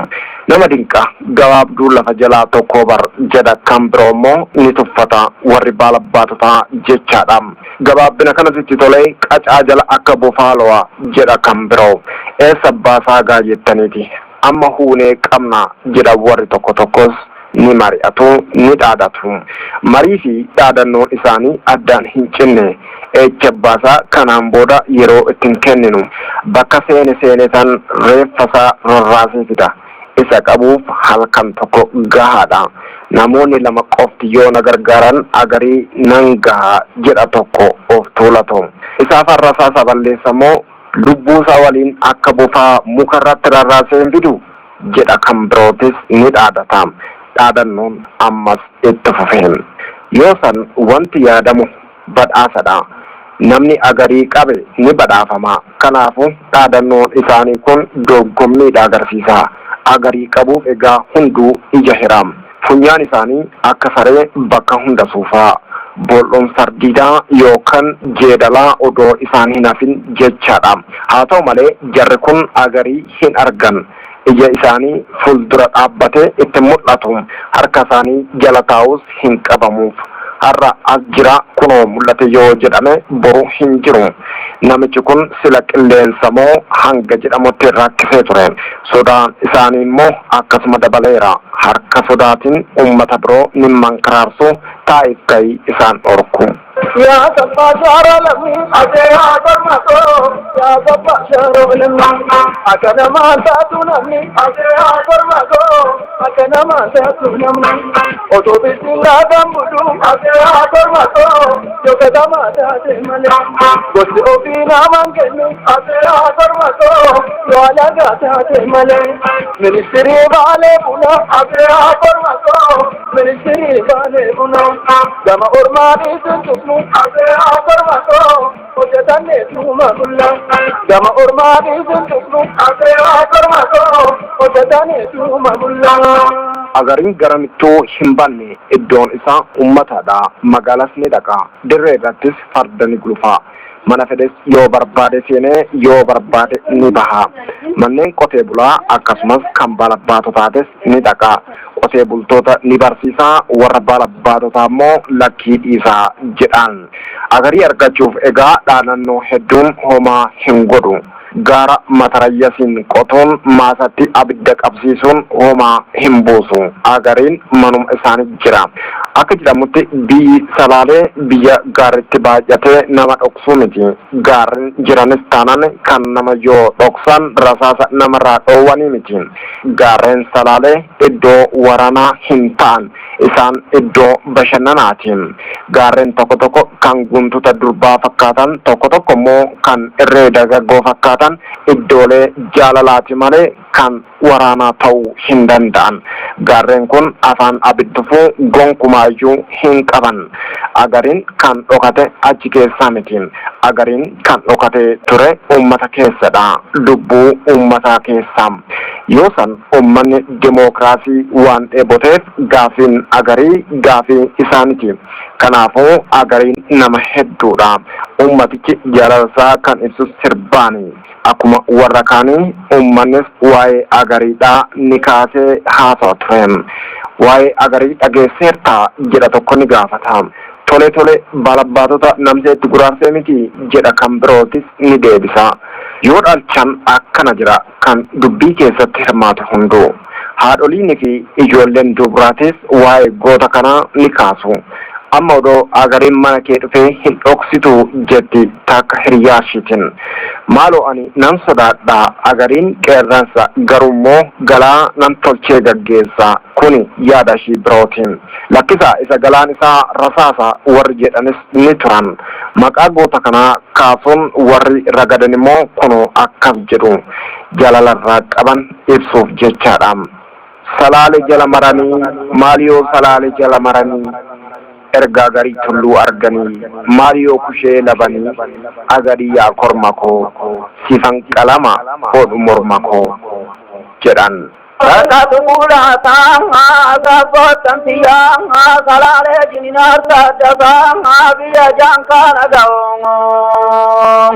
Nama dinqa, gabaabduu lafa jalaa tokko bar jedha kan biroo immoo ni tuffata warri baalabbaatotaa jechaadha. Gabaabbina kanatti itti tolee qacaa jala akka bofaa lo'a jedha kan biroo. Eessa baasaa gaa jettaniiti. Amma huunee qabna jedha warri tokko tokkos ni mari'atu, ni dhaadatu. Marii fi dhaadannoon isaanii addaan hin cinne. Eecha baasaa kanaan booda yeroo ittiin kenninu. Bakka seene seene san reeffasaa rarraasee fida. Isa qabuuf halkan tokko gahaadha. Namoonni lama qofti yoo na gargaaran Agarii nan gaha jedha tokko of tuulatu. Isaaf har'asaa saballeessa immoo lubbuusaa waliin akka bofaa muka irratti rarraasee hin fidu jedha kan birootis ni dhaadata. Dhaadannoon ammas itti fufe. Yoo san wanti yaadamu badhaasadha. Namni Agarii qabe ni badhaafama. Kanaafuu dhaadannoon isaanii kun dorgommiidha agarsiisa. Agarii qabuuf egaa hunduu ija hira. Funyaan isaanii akka saree bakka hunda suufaa. Bool'oon sardiidaa yookaan jeedalaa odoo isaan hin hafin jechaadha. Haa ta'u malee jarri kun Agarii hin argan. Ija isaanii fuuldura dhaabbatee itti mul'atu. Harka isaanii jala taa'us hin qabamuuf. Har'a as jira kunoo mul'ate yoo jedhame boru hin jiru. Namichi kun sila qilleensa moo hanga jedhamutti rakkisee ture. Sodaan isaanii immoo akkasuma dabaleera. Harka sodaatiin uummata biroo ni mankaraarsu, taa'iif gahii isaan dhorku. Yaa sabbaa shaara lammii asee haa kormatoo, yaa sabbaa shaara lammii akka namaa taatu namni asee haa kormatoo, akka namaa taatu namni otoo bisilaa kan bulu asee haa kormatoo, yoo katamaa taate malee gosti ofii namaan kennu asee haa kormatoo, yoo alagaa taate malee. Ministirii baalee buna asee haa kormatoo, ministirii baalee buna gama ormaa dhiisin tufnu asee haa kormatoo, hojjetanne tuuma bulla gama ormaa dhiisin tufnu asee haa kormatoo, hojjetanne tuuma bulla. Agariin garamittuu hin banne, iddoon isaa uummatadha. Magaalas ni dhaqa. Dirree irrattis farda ni gulufa. Mana fedhes yoo barbaade seenee yoo barbaade ni baha. Manneen qotee bulaa akkasumas kan baalabbaatotaatis ni dhaqa. Qotee bultoota ni barsiisa, warra baalabbaatotaa immoo lakkii dhiisaa jedhaan. Agarii argachuuf egaa dhaadannoo hedduun homaa hin godhu. Gaara matarayyasiin qotuun maasatti abidda qabsiisuun homaa hin buusu. Agariin manuma isaanii jira. Akka jedhamutti biyyi Salaalee biyya gaarritti baay'atee nama dhoksuu miti. Gaarri jiranis taanaan kan nama yoo dhoksan rasaasa namarraa dhoowwanii miti. Gaarreen Salaalee iddoo waraanaa hin ta'an. Isaan iddoo bashannanaati. Gaarreen tokko tokko kan guntuta durbaa fakkaatan, tokko tokko immoo kan irree dargaggoo fakkaatan iddoolee jaalalaati malee kan waraanaa ta'uu hin danda'an. Gaarreen kun afaan abiddufuu gonkumaayyuu hin qaban. Agariin kan dhokate achi keessaa miti. Agariin kan dhokatee ture uummata keessadha. Lubbuu uummataa keessa. Yoo san uummanni dimookiraasii waan dheeboteef gaafiin Agarii gaafii isaaniti. Kanaafuu Agariin nama hedduudha. Uummatichi jaalala kan ibsu sirbaani. Akkuma warra kaanii uummannis waa'ee Agariidhaa ni kaasee haasawa ture. Waa'ee Agarii dhageesseertaa jedha tokko ni gaafata. Tole tole, baalabbaatota namsee itti guraarsee miti jedha kan birootis ni deebisa. Yoo dhalchan akkana jira kan dubbii keessatti hirmaatu hunduu. Haadholiinii fi ijoolleen dubraatis waa'ee goota kanaa ni kaasu. Amma odoo Agariin mana kee dhufee hin dhoksitu jetti takka hiriyaa ishiitiin. Maaloo ani nan sodaadha, Agariin qeerransa garuummoo galaa nan tolchee gaggeessa, kuni yaada ishii birootiin. Lakkisaa isa galaan isaa rasaasa warri jedhanis ni turan. Maqaa goota kanaa kaasuun warri ragadan immoo kunoo akkas jedhu. Jaalalarraa qaban ibsuuf jechaadha. Salaale jala maranii maaliyoo, Salaale jala maranii ergaa garii tulluu arganii maaliyoo kushee labanii, Agarii yaa korma koo sifan qalama hodhu morma koo jedhan. Kakatuulaataa sabboottantiyaa Salaalee jininaarta addasaa biyya jaankaana ga'oo.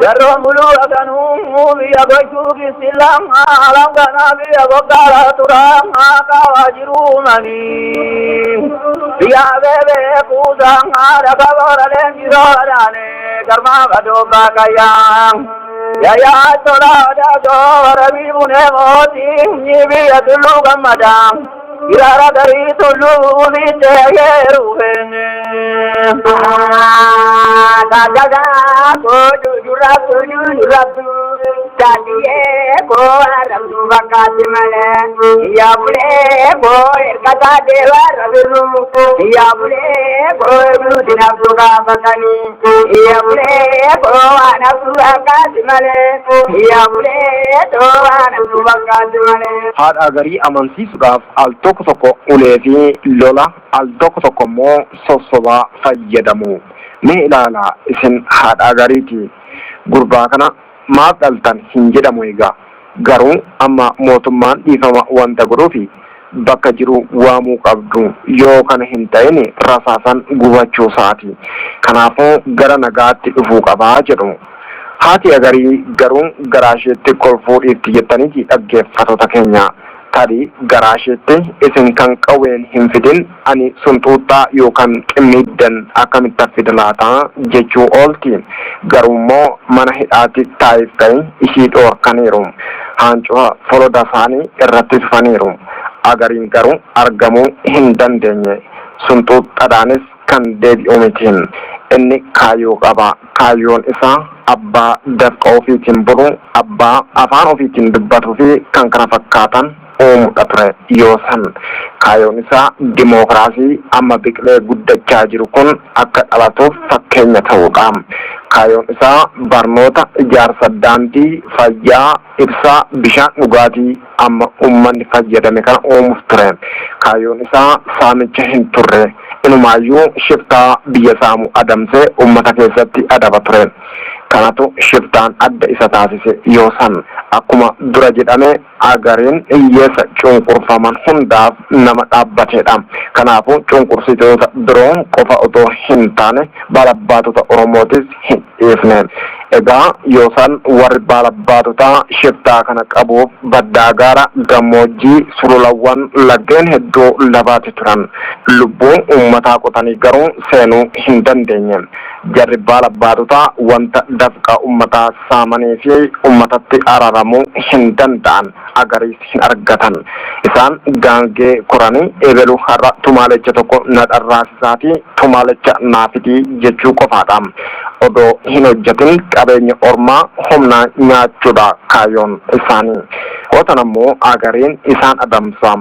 Garroon buluu aganuu biyya gochuu kisillaa alanganaa biyya goggaara turaa kaawaa jiruumanii. Biyya beebee kuusaa dhaga boora leenjiroo adaane garmaa badoobbaa qayyaa. Yaayaa tola daadoo rabii bunee mootii biyya tulluu gammadaa. Giraara garii tulluu bittee yeeruu. Gaagagaa koo jurraabtu jurraabtu taatiyee koo haramtu fakkaatti malee, yaa bulee koo ergataa deemaa rabirru, yaa bulee koo nuti naftu gaafatanii, yaa bulee koo waan haftu fakkaatti malee, yaa bulee too waan haftu fakkaatti malee. Haadha Agarii amansiisuudhaaf al tokko tokko ulee fi lola, al tokko tokko immoo sossobaa fayyadamu. Mee ilaalaa, isin haadha Agariiti. Gurbaa kana maaf dhaltan hin jedhamu egaa. Garuu amma mootummaan dhiifama wanta godhuufi bakka jiru waamuu qabdu. Yoo kana hin ta'in rasaasan gubachuu isaati. Kanaafuu gara nagaatti dhufuu qabaa jedhu. Haati Agarii garuu garaa isheetti kolfuu dhiifti jettaniiti dhaggeeffattoota keenya. Tarii garaa isheetti isin kan qawween hin fidin ani sunxuuxxaa yookaan qimmiiddan akkamittan fida laata jechuu oolti. Garuu immoo mana hidhaatti taa'iif ka'i ishii dhoorkaniiru. Haancufa soloda isaanii irratti tufaniiru. Agariin garuu argamuu hin dandeenye. Sunxuuxxadhaanis kan deebi'u miti. Inni kaayyoo qaba. Kaayyoon isaa abbaa dafqa ofiitiin bulu, abbaa afaan ofiitiin dubbatuu fi kan kana fakkaatan uumuudha ture yoo san. Kaayyoon isaa dimookiraasii amma biqilee guddachaa jiru kun akka dhalatuuf fakkeenya ta'uudha. Kaayyoon isaa barnoota, ijaarsa daandii, fayyaa, ibsaa, bishaan dhugaatii amma uummanni fayyadame kana uumuuf ture. Kaayyoon isaa saamicha hin turre. Inumaayyuu shiftaa biyya saamu adamsee uummata keessatti adaba ture. Kanatu shiftaan adda isa taasise yoo san. Akkuma dura jedhame Agariin hiyyeessa cunqurfaman hundaaf nama dhaabbateedha. Kanaafuu cunqursitoota biroo qofa otoo hin taane baalabbaatota Oromootis hin dhiifne. Egaa yoosan warri baalabbaatotaa shiftaa kana qabuuf baddaa gaara, gammoojjii, sululawwan, laggeen hedduu labaati turan. Lubbuu uummataa qotanii garuu seenuu hin dandeenye. Jarri baalabbaatotaa wanta dafqa uummataa saamanii fi uummatatti araaramuu hin danda'an, agariis hin argatan. Isaan gaangee koranii ebelu har'a tumaalecha tokko na dharraasisaatii tumaalecha naa fidii jechuu qofaadha. Odoo hin hojjetin qabeenya ormaa humnaan nyaachuudha kaayyoon isaanii. Gootan ammoo agariin isaan adamsa.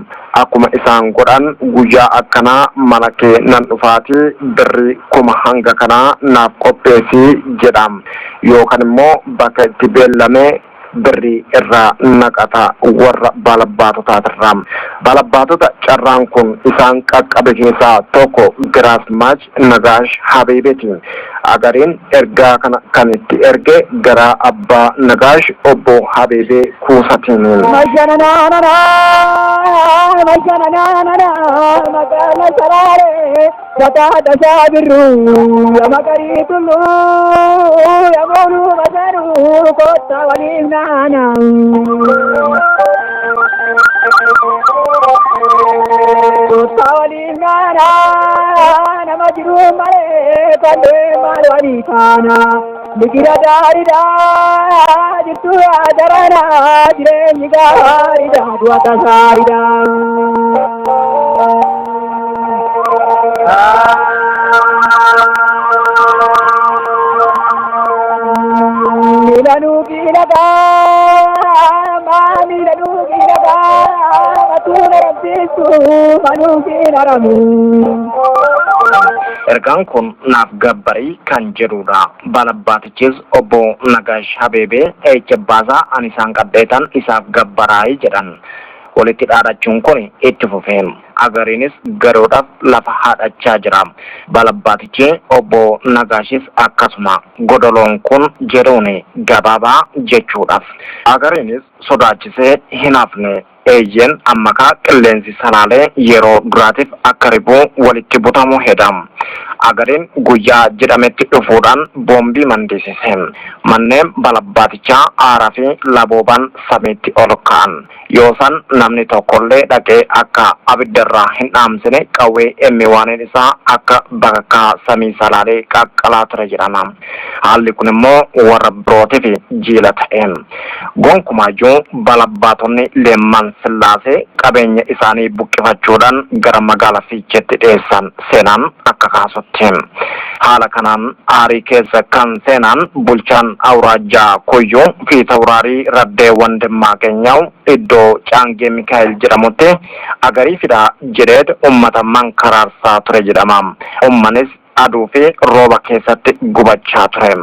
Akkuma isaan godhan guyyaa akkanaa mana kee nan dhufaatii birrii 1000 hanga kanaa naaf qopheessi jedha. Yookaan immoo bakka itti beellame birrii irraa naqata warra baalabbaatotaatirraa. Baalabbaatota carraan kun isaan qaqqabe keessaa tokko Giraazmaach Nagaash Habeebeeti. Agariin ergaa kana kan itti erge garaa abbaa Nagaash obbo Habeebee Kuusatiin. Magaalaa Salaale Bataata Saabirruu Makarii Tulluu Yamooluu Masaruu kottaa waliif naana. Kottaa waliif naana nama jiruu malee kan du'e maal walii taana. Biqila gaariidha jirtu adarana jireenyi gaariidha du'a tasaariidha. Miilanuu filataa miilanuu filataa matuuna rabbiisu manuu fiilaramu. Ergaan kun naaf gabbarii kan jedhudha. Baalabbaatichis obbo Nagaash Habeebee eecha baasaa ani isaan qadheetan isaaf gabbaraayi jedhan. Walitti dhaadhachuun kun itti fufe. Agariinis garoodhaaf lafa haadhachaa jira. Baalabbaatichi obbo Nagaashis akkasuma. Godoloon kun jedhuun gabaabaa jechuudhaaf. Agariinis sodaachisee hin hafne. Eeyyeen ammakaa qilleensi Salaalee yeroo duraatiif akka ribuu walitti butamuu heda. Agariin guyyaa jedhametti dhufuudhaan boombii mandiisise. Manneen balabbaatichaa aaraa fi laboobaan samiitti ol ka'an. Yoosan namni tokkollee dhaqee akka abiddarraa hin dhaamsine qawwee M1 isaa akka bakakkaa samii Salaalee qaqqalaa ture jedhama. Haalli kun immoo warra birootiif jiila ta'e. Gonkumaayyuu balabbaatonni Leemman Sillaasee qabeenya isaanii buqqifachuudhaan gara magaala Fiicheetti dhiyeessan seenaan akka kaasutti. Haala kanaan aarii keessa kan seenaan bulchaan awuraajjaa Kuyyuu Fiitawuraarii Raddee Wandimmaageenyaw iddoo Caangee Mikaa'el jedhamutti agarii fidaa jedheet ummata mankaraarsaa ture jedhama. Ummanis aduu fi rooba keessatti gubachaa ture.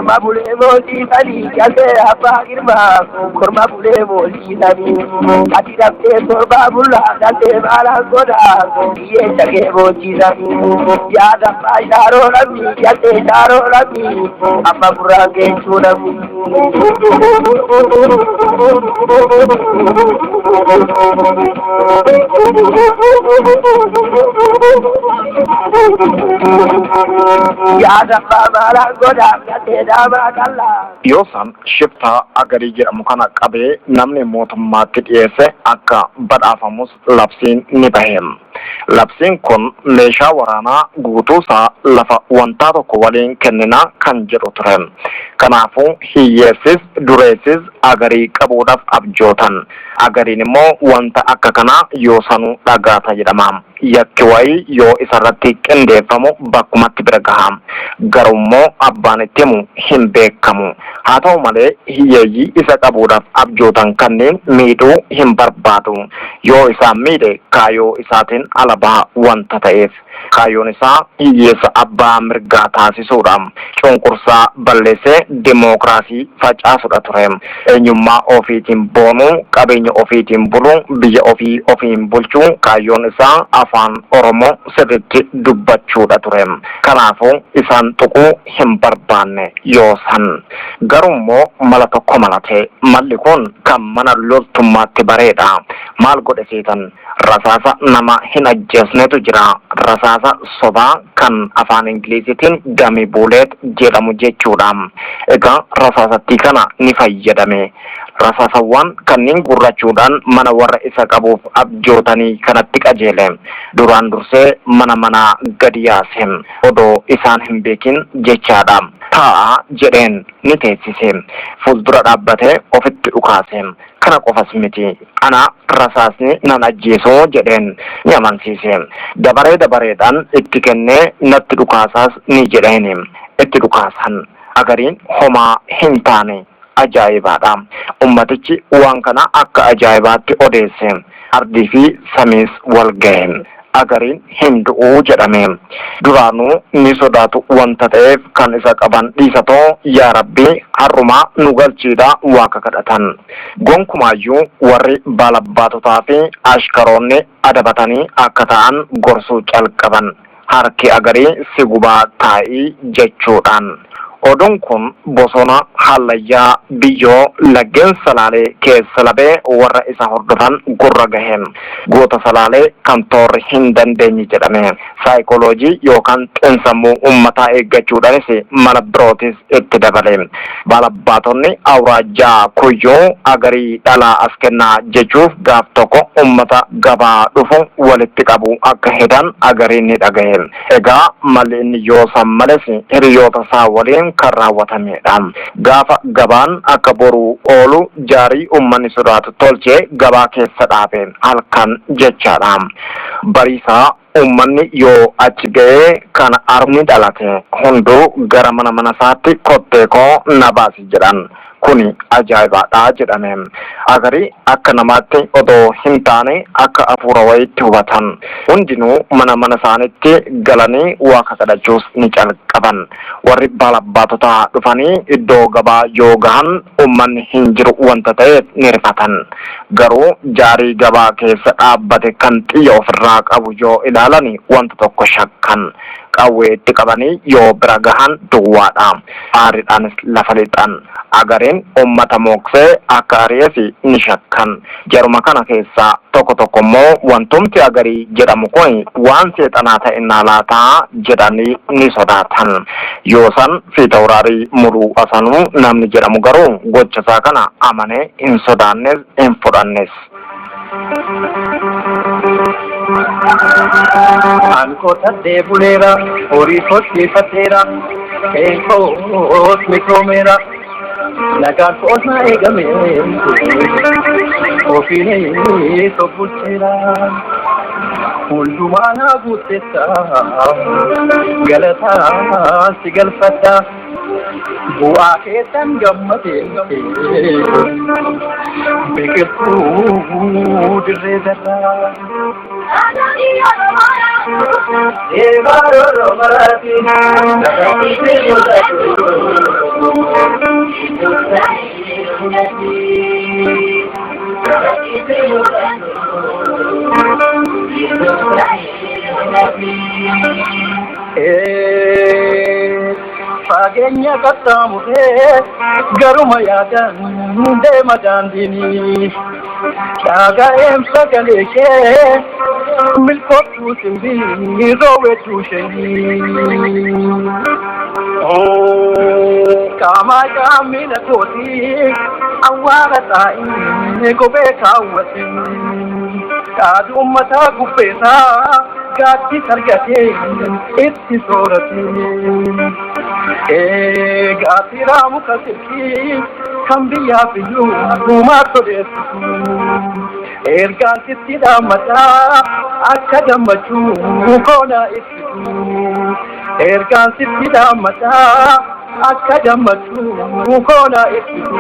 Korma bulee boolchiisanii jaltee abbaa girmaa korma bulee boolchiisanii ati dhabdee torbaa bullaa dhaltee maalaan godhaa hiyyeessa kee boolchiisanii yaada abbaa shaaroo dhabni jaltee shaaroo dhabni amma gurraan geechuu dhabni. Yaada abbaa maalaan godhaa jaltee daamaa qallaa. Yoosaan shiftaa Agarii jedhamu kana qabee namni mootummaatti dhiyeesse akka badhaafamus labsiin ni bahe. Labsiin kun meeshaa waraanaa guutuusaa lafa wantaa tokko waliin kennina kan jedhu ture. Kanaafuu hiyyeessis dureessis Agarii qabuudhaaf abjootan. Agariin immoo wanta akka kanaa yoosanuu dhagaata jedhama. Yakki wayii yoo isarratti qindeeffamu bakkumatti bira gaha. Garuummoo abbaan itti himu hin beekamu. Haa ta'u malee hiyyeeyyii isa qabuudhaaf abjootan kanneen miidhuu hin barbaadu. Yoo isaan miidhe kaayoo isaatiin ala baha wanta ta'eef. Kaayyoon isaa hiyyeessa abbaa mirgaa taasisuudha. Cunqursaa balleessee dimookiraasii facaasudha ture. Eenyummaa ofiitiin boonuu, qabeenya ofiitiin buluu, biyya ofii ofiin bulchuu kaayyoon isaa afaan Oromoo sirriitti dubbachuudha ture. Kanaafuu isaan tuquu hin barbaanne yoosan. Garuummoo mala tokko malate. Malli kun kan mana loltummaatti bareedha. Maal godhe seetan? Rasaasa nama hin ajjeesnetu jira. Rasaasa sobaa kan afaan Ingiliziitiin dummy bullet jedhamu jechuudha. Egaa rasaasattii kana ni fayyadame. Rasaasawwan kanneen gurrachuudhaan mana warra isa qabuuf abjootanii kanatti qajeele. Duraan dursee mana manaa gadi yaase. Odoo isaan hin beekin jechaadha. Taa'a jedheen ni teessise. Fuuldura dhaabbatee ofitti dhukaase. Kana qofas miti. Ana rasaasni nan ajjeesoo jedheen ni amansiise. Dabaree dabareedhaan itti kennee natti dhukaasaas ni jedheen. Itti dhukaasan. Agariin homaa hin taane. Ajaa'ibaadha. Ummatichi waan kana akka ajaa'ibaatti odeesse. Ardii fi samiis wal gahe. Agariin hin du'uu jedhame. Duraanuu ni sodaatu wanta ta'eef kan isa qaban dhiisatoo yaa Rabbi har'umaa nu galchiidha waaqa kadhatan. Gonkumaayyuu warri baalabbaatotaa fi ashkaroonni adabatanii akka ta'an gorsuu calqaban. Harki Agarii si gubaa taa'ii jechuudhaan. Oduun kun bosona hallayyaa biyyoo laggeen Salaalee keessa labee warra isa hordofan gurra gahe. Goota Salaalee kan toorri hin dandeenye jedhame. Saayikooloojii yookaan xiinsammuu uummataa eeggachuudhaanis mala birootis itti dabale. Baalabbaatonni awuraajjaa Kuyyuu Agarii dhalaa as kennaa jechuuf gaaf tokko uummata gabaa dhufu walitti qabu akka hedan Agariin ni dhagahe. Egaa malli inni yoosan males hiriyoota isaa waliin kan raawwatamedha. Gaafa gabaan akka boruu oolu jaarii uummanni sodaatu tolchee gabaa keessa dhaabe halkan jechaadha. Bariisaa uummanni yoo achi ga'ee kan arni dhalate hunduu gara mana mana isaatti kottee koo na baasi jedhan. Kuni ajaa'ibaadha jedhame. Agarii akka namaatti odoo hin taane akka hafuura wayiitti hubatan. Hundinuu mana mana isaaniitti galanii waaqa kadhachuus ni calqaban. Warri baalabbaatotaa dhufanii iddoo gabaa yoo gahan uummanni hin jiru wanta ta'eef ni rifatan. Garuu jaarii gabaa keessa dhaabbate kan xiyya ofirraa qabu yoo ilaalan wanta tokko shakkan. Qawwee itti qabanii yoo bira gahan duwwaadha. Aariidhaanis lafa lixan. Agariin uummata mooksee akka ari'es ni shakkan. Jaruma kana keessaa tokko tokko immoo wantumti Agarii jedhamu kun waan seexanaa ta'innaa laataa jedhanii ni sodaatan. Yoosan Fiitawuraarii Muluu Asanuu namni jedhamu garuu gocha isaa kana amanee hin sodaannes hin fudhannes. An qotadhee buleera, horii horsiifateera, qe'een koos misoomeera, nagaan koos na eegame, ofiinis of bulcheera. Hundumaa naa guuttetta, galataa si galfadha, bu'aa keessan gammade, biqiltuu dirree darraa. Fageenya qaxxaamuree garuma yaadan deema daandiini. Dhaga'een sagalee kee milkoottuu simbii roowweetuu shanii. Qaamaa qaamina kootii awwaara taa'ii kophee kaawwate. Dhaaduu uummataa gubbeessaa gaaddisa argatee itti soorate. Gaatiraa muka silkii kan biyyaaf iyyuu gumaa toleessitu. Ergaan sitti dhaammataa akka gammachuu koona ibsitu. Ergaan sitti dhaammataa akka gammachuu koona ibsitu.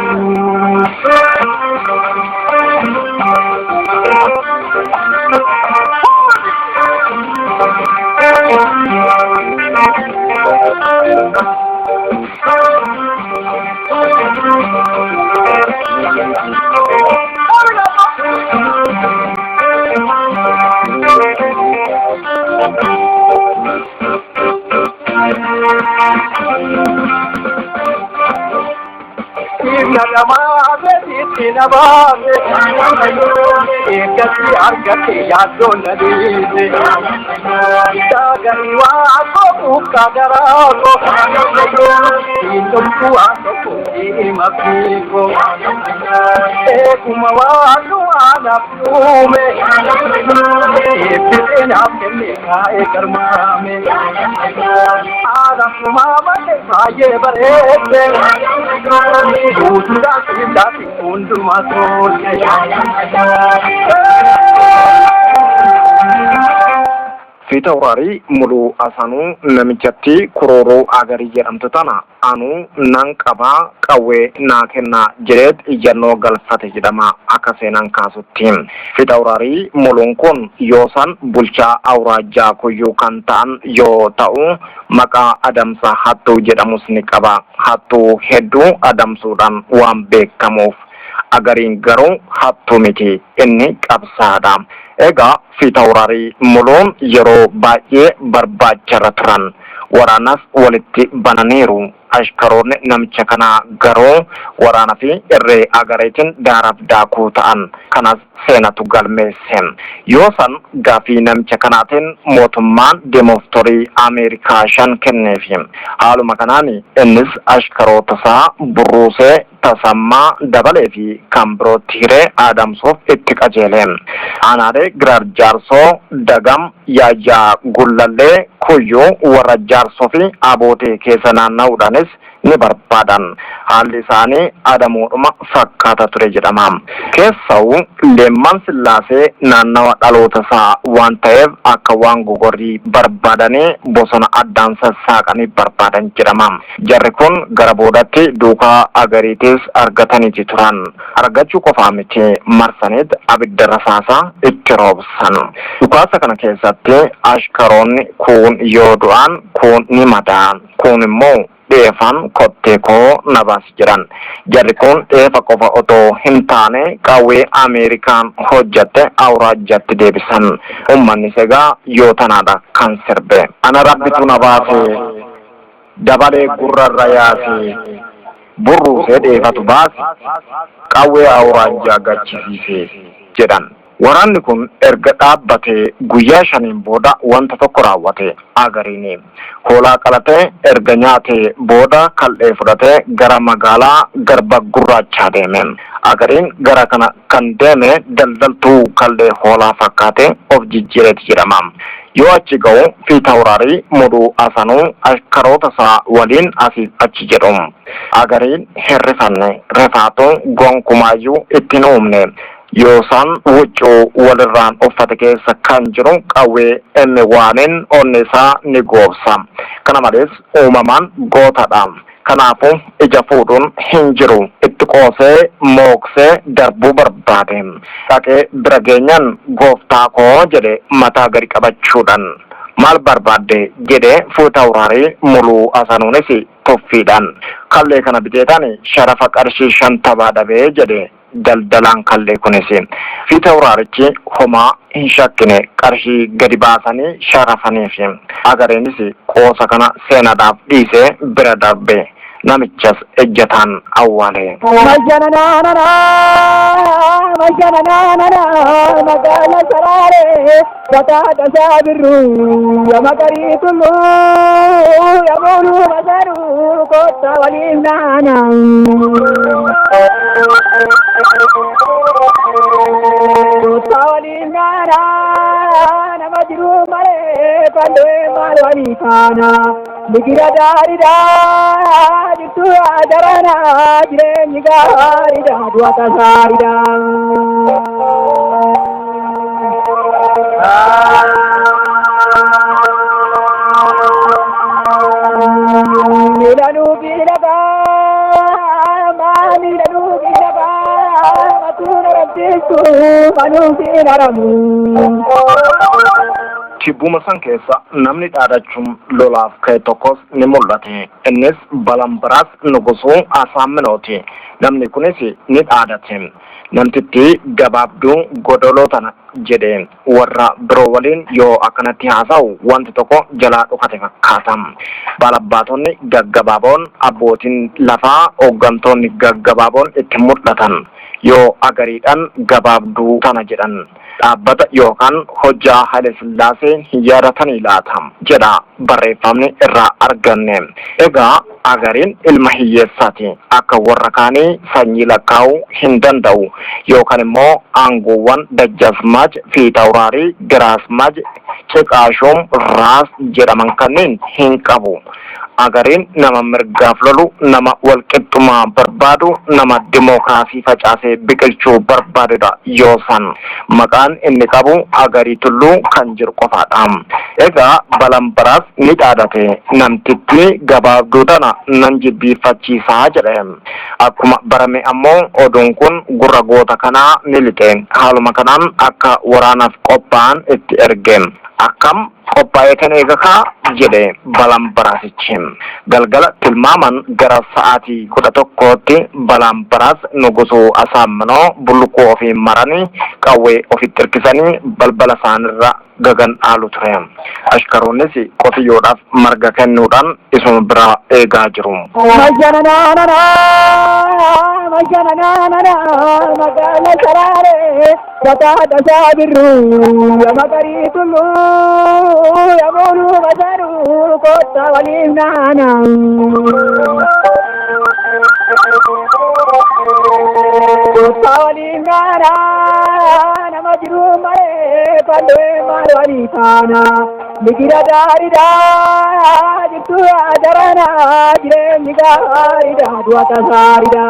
Eeggatti argatte yaaddoon na dhiise. Daaganii waa koo garaa koo. Siindhomtuu haa tokko dhimma fiigoo. Eeguma waan anaaf uume. Eebbisee naaf kenne kaa'ee garmaame. Aadaaf malee baay'ee bareedde. Guutuudhaan sillaatti hundumaa tolte. Fiitawraarii Muluu Asanuu namichatti Kurooroo Agarii jedhamtu tana anuu nan qabaa, qawwee naa kennaa jedheet iyyannoo galfate jedhama akka seenaan kaasutti. Fiitawraarii Muluun kun yoosan bulchaa awuraajjaa Kuyyuu kan ta'an yoo ta'u, maqaa adamsa hattuu jedhamus ni qaba. Hattuu hedduu adamsuudhaan waan beekamuuf. Agariin garuu hattuu miti, inni qabsaadha. Egaa Fiitawraarii Muluun yeroo baay'ee barbaacharra turan. Waraanas walitti bananiiru. Ashkaroonni namicha kanaa garuu waraana fi irree Agareetiin daaraaf daakuu ta'an. Kanas seenatu galmeesse. Yoosan gaafii namicha kanaatiin mootummaan demooftorii Ameerikaa 5 kenneefi. Haaluma kanaan innis ashkaroota isaa burruusee Tasammaa Dabalee fi kan birootti hiree adamsuuf itti qajeele. Aanaalee Giraar Jaarsoo, Dagam, Yaayyaa Gullallee, Kuyyuu, Warra Jaarsoo fi Abootee keessa naanna'uudhaanis ni barbaadan. Haalli isaanii adamoodhuma fakkaata ture jedhama. Keessawuu Leemman Sillaasee naannawa dhaloota isaa waan ta'eef akka waan gogorrii barbaadanii bosona addaan sassaaqanii barbaadan jedhama. Jarri kun gara boodatti duukaa Agariitis argataniiti turan. Argachuu qofaa miti, marsaniit abidda rasaasaa itti roobsan. Dhukaasa kana keessatti ashkaroonni kuun yoo du'an, kuun ni madaa'an, kuun immoo dheefan kottee koo na baasi jedhan. Jarri kun dheefa qofa otoo hin taane qawwee Ameerikaan hojjatte awuraajjatti deebisan. Ummannis egaa yoo tanaadha kan sirbe. Ana Rabbitu na baase. Dabalee gurrarra yaase. Burruusee dheefatu baase. Qawwee awuraajjaa gachisiise jedhan. Waraanni kun erga dhaabbatee guyyaa shaniin booda wanta tokko raawwate Agariin. Hoolaa qalatee erga nyaatee booda kal'ee fudhatee gara magaalaa Garba Gurraachaa deeme. Agariin gara kana kan deeme daldaltuu kal'ee hoolaa fakkaatee of jijjiireeti jedhama. Yoo achi ga'u Fiitawraarii Muduu Asanuu ashkaroota isaa waliin asiif achi jedhu. Agariin hin rifanne. Rifaatuun gonkumaayyuu itti hin uumne. Yoosaan huccuu walirraan uffate keessa kan jiru qawwee M1n onnee isaa ni goobsa. Kana malees uumamaan gootadha. Kanaafuu ija fuudhuun hin jiru. Itti qoosee mooksee darbuu barbaade. Dhaqee bira geenyaan gooftaa koo jedhe mataa gadi qabachuudhaan. Maal barbaadde jedhe Fiitawuraarii Muluu Hasanuunis tuffiidhaan. Kallee kana biteetan sharafa qarshii 50 dhabee jedhe daldalaan kallee kunis. Fiitawuraarichi homaa hin shakkine, qarshii gadi baasanii sharafaniif. Agareenis qoosa kana seenaadhaaf dhiisee bira darbe. Namichas ejjataan awwaale. Mashananana, magaala Salaale, bataata saabirru, ya makarii tullu, ya booluu masaru, kotta waliin naana. Kotta waliin naana, nama jiru malee, fandoo maal walii faana. Biqila gaariidha, jirtu adarana, jireenyi gaariidha, du'a tasaariidha. Miidhanuu fi lafaa, maa miidhanuu fi lafaa, matuun haramsiistu, manuu fi haramu. Tibbuma san keessa namni dhaadachuun lolaaf ka'e tokkos ni mul'ate. Innis Balambaraas Nugusuu Asaamminooti. Namni kunis ni dhaadate. Namtittii gabaabduu godoloo tana jedhe warra biroo waliin yoo akkanatti haasa'u wanti tokko jalaa dhokate fakkaata. Baalabbaatonni gaggabaaboon, abbootiin lafaa, hooggantoonni gaggabaaboon itti mul'atan. Yoo agariidhaan gabaabduu tana jedhan, dhaabbata yookaan hojjaa Haile Sillaasee hin yaadatanii laata jedha barreeffamni irraa arganne. Egaa Agariin ilma hiyyeessaati. Akka warra kaanii sanyii lakkaa'uu hin danda'u. Yookaan immoo aangoowwan Dajjazmaach, Fiitawuraarii, Giraazmaach, Ciqaashuum, Raas jedhaman kanneen hin qabu. Agariin nama mirgaaf lolu, nama walqixxummaa barbaadu, nama dimookiraasii facaasee biqilchuu barbaadudha yoo san. Maqaan inni qabu Agarii Tulluu kan jedhu qofaadha. Egaa Balambaraas ni dhaadate. Namtittii gabaabduu tana nan jilbiiffachiisaa jedhe. Akkuma barame ammoo oduun kun gurra goota kanaa ni lixe. Haaluma kanaan akka waraanaaf qophaa'an itti erge. Akkam qophaa'eetan eega kaa jedhe Balambaraasichi. Galgala tilmaaman gara sa'aatii 11tti Balaambaraas Nugusuu Asaamminoo bullukkoo ofii maranii qawwee ofitti hirkisanii balbala isaanirra gagan dhaalu ture. Ashkaroonnis qotiyyoodhaaf marga kennuudhaan isuma biraa eegaa jiru. Mashananana, mashananana, magaala Salaale, bataata saabirru, ya makarii tullu, ya booluu masaru, kotta waliin naana. Kotta waliin naana, nama jiru malee, fandoo maal walii faana. Biqila gaariidha, jirtu adarana, jireenyi gaariidha, du'a tasaariidha.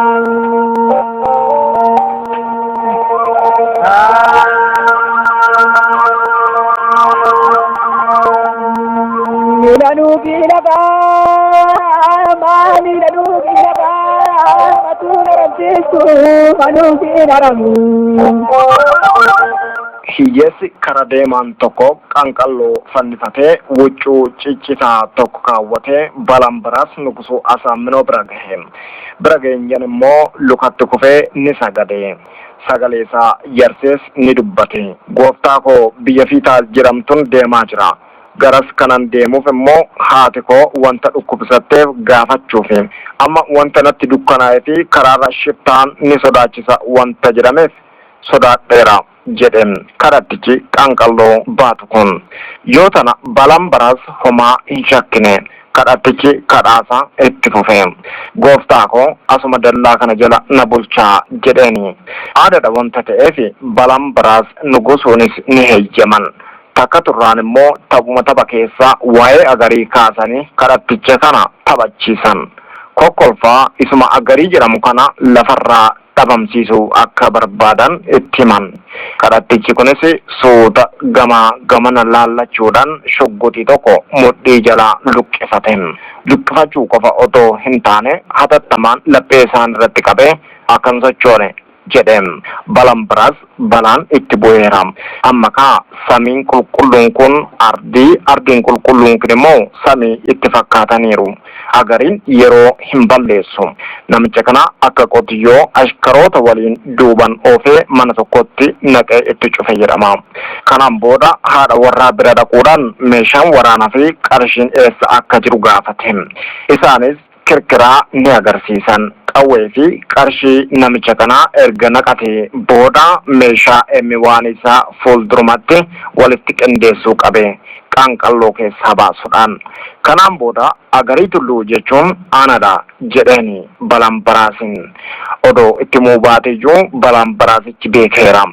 Miidhanuu fi lafaa, maa miidhanuu fi lafaa, matuun haramsiistu, manuu fi haramu. Hiyyeessi kara deemaan tokko qanqalloo fannifatee huccuu ciccitaa tokko kaawwatee Balambaraas Nugusuu Asaamminoo bira gahe. Bira geenyan immoo lukatti kufee ni sagade. Sagalee isaa yarsees ni dubbate. Gooftaa koo, biyya Fiitaal jedhamtun deemaa jira. Garas kanan deemuuf immoo haati koo wanta dhukkubsatteef gaafachuufi. Amma wanta natti dukkanaa'ee fi karaarra shiftaan ni sodaachisa wanta jedhameef sodaadheera jedhe kadhattichi qanqalloo baatu kun. Yoo tana Balambaraas homaa hin shakkine. Kadhattichi kadhaasaa itti fufe. Gooftaa koo, asuma dallaa kana jala na bulchaa jedheeni. Aadaadha wanta ta'eef Balambaraas Nugusuunis ni heeyyaman. Takka turraan immoo taphuma tapha keessa waa'ee Agarii kaasanii kadhatticha kana taphachiisan. Kokkolfaa isuma Agarii jedhamu kana lafarraa dhabamsiisuu akka barbaadan itti himan. Kadhattichi kunis suuta gamaa gamana laallachuudhaan shugguxii tokko mudhii jalaa luqqifate. Luqqifachuu qofa otoo hin taane hatattamaan laphee isaan irratti qabee akka hin sochoone jedhe. Balambaraas balaan itti bu'eera. Amma kaa samiin qulqulluun kun ardii, ardiin qulqulluun kun immoo samii itti fakkaataniiru. Agariin yeroo hin balleessu. Namicha kana akka qotiyyoo ashkaroota waliin duuban oofee mana tokkotti naqee itti cufe jedhama. Kanaan booda haadha warraa bira dhaquudhaan meeshaan waraanaa fi qarshiin eessa akka jiru gaafate. Isaanis kirkiraa ni agarsiisan. Qawwee fi qarshii namicha kanaa erga naqate booda meeshaa M1 isaa fuuldurumatti walitti qindeessuu qabe qanqalloo keessaa baasuudhaan. Kanaan booda Agarii Tulluu jechuun anadha jedheeni Balanbaraasin. Odoo itti himuu baateyyuu Balanbaraasichi beekeera.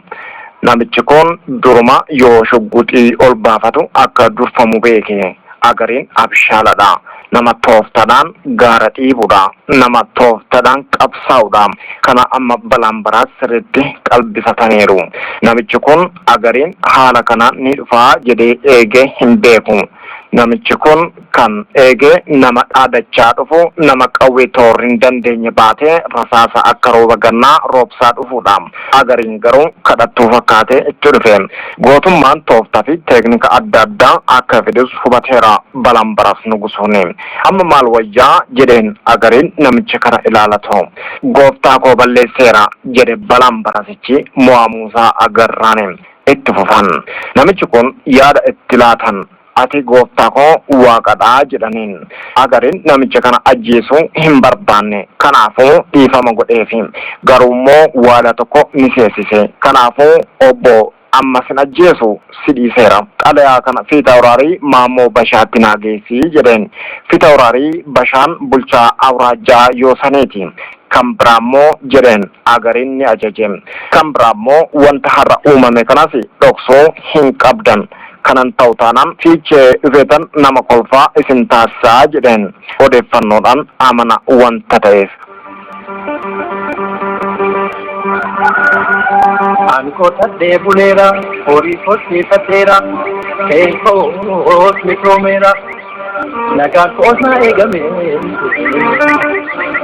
Namichi kun duruma yoo shugguxii ol baafatu akka durfamu beeke. Agariin abshaaladha. Nama tooftadhaan gaara dhiibudha. Nama tooftadhaan qabsaa'udha. Kana amma Balanbaraas sirriitti qalbifataniiru. Namichi kun Agariin haala kanaan ni dhufaa jedhee eegee hin beeku. Namichi kun kan eege nama dhaadachaa dhufu, nama qawwee toorri hin dandeenye baatee rasaasa akka rooba gannaa roobsaa dhufuudha. Agariin garuu kadhattuu fakkaatee itti dhufe. Gootummaan tooftaa fi teeknika adda addaa akka fidus hubateera Balanbaraas Nugusuun. Amma maal wayyaa jedheen Agariin namicha kana ilaalatu. Gooftaa koo balleesseera jedhe Balanbarasichi mo'amuusaa agarraan itti fufan. Namichi kun yaada itti laatan. Ati gooftaa koo waaqadha jedhaniin. Agariin namicha kana ajjeesuu hin barbaanne. Kanaafuu dhiifama godheefi. Garuummoo waadaa tokko ni seensise. Kanaafuu obbo amma sin ajjeesu si dhiiseera. Xalayaa kana Fiitawuraarii Maammoo Bashaatti naa geessi jedheen. Fiitawuraarii Bashaan bulchaa awuraajjaa Yoosaniiti. Kan biraammoo jedheen Agariin ni ajaje. Kan biraammoo wanta har'a uumame kanas dhoksuu hin qabdan. Kanan ta'u taanaan fiichee dhufeetan nama kolfaa isin taasisaa jedheen odeeffannoodhaan amana wanta ta'eef. Ani qotadhee buleera, horii horsiifadheera, qe'een koos misoomeera, nagaan koos na eegame,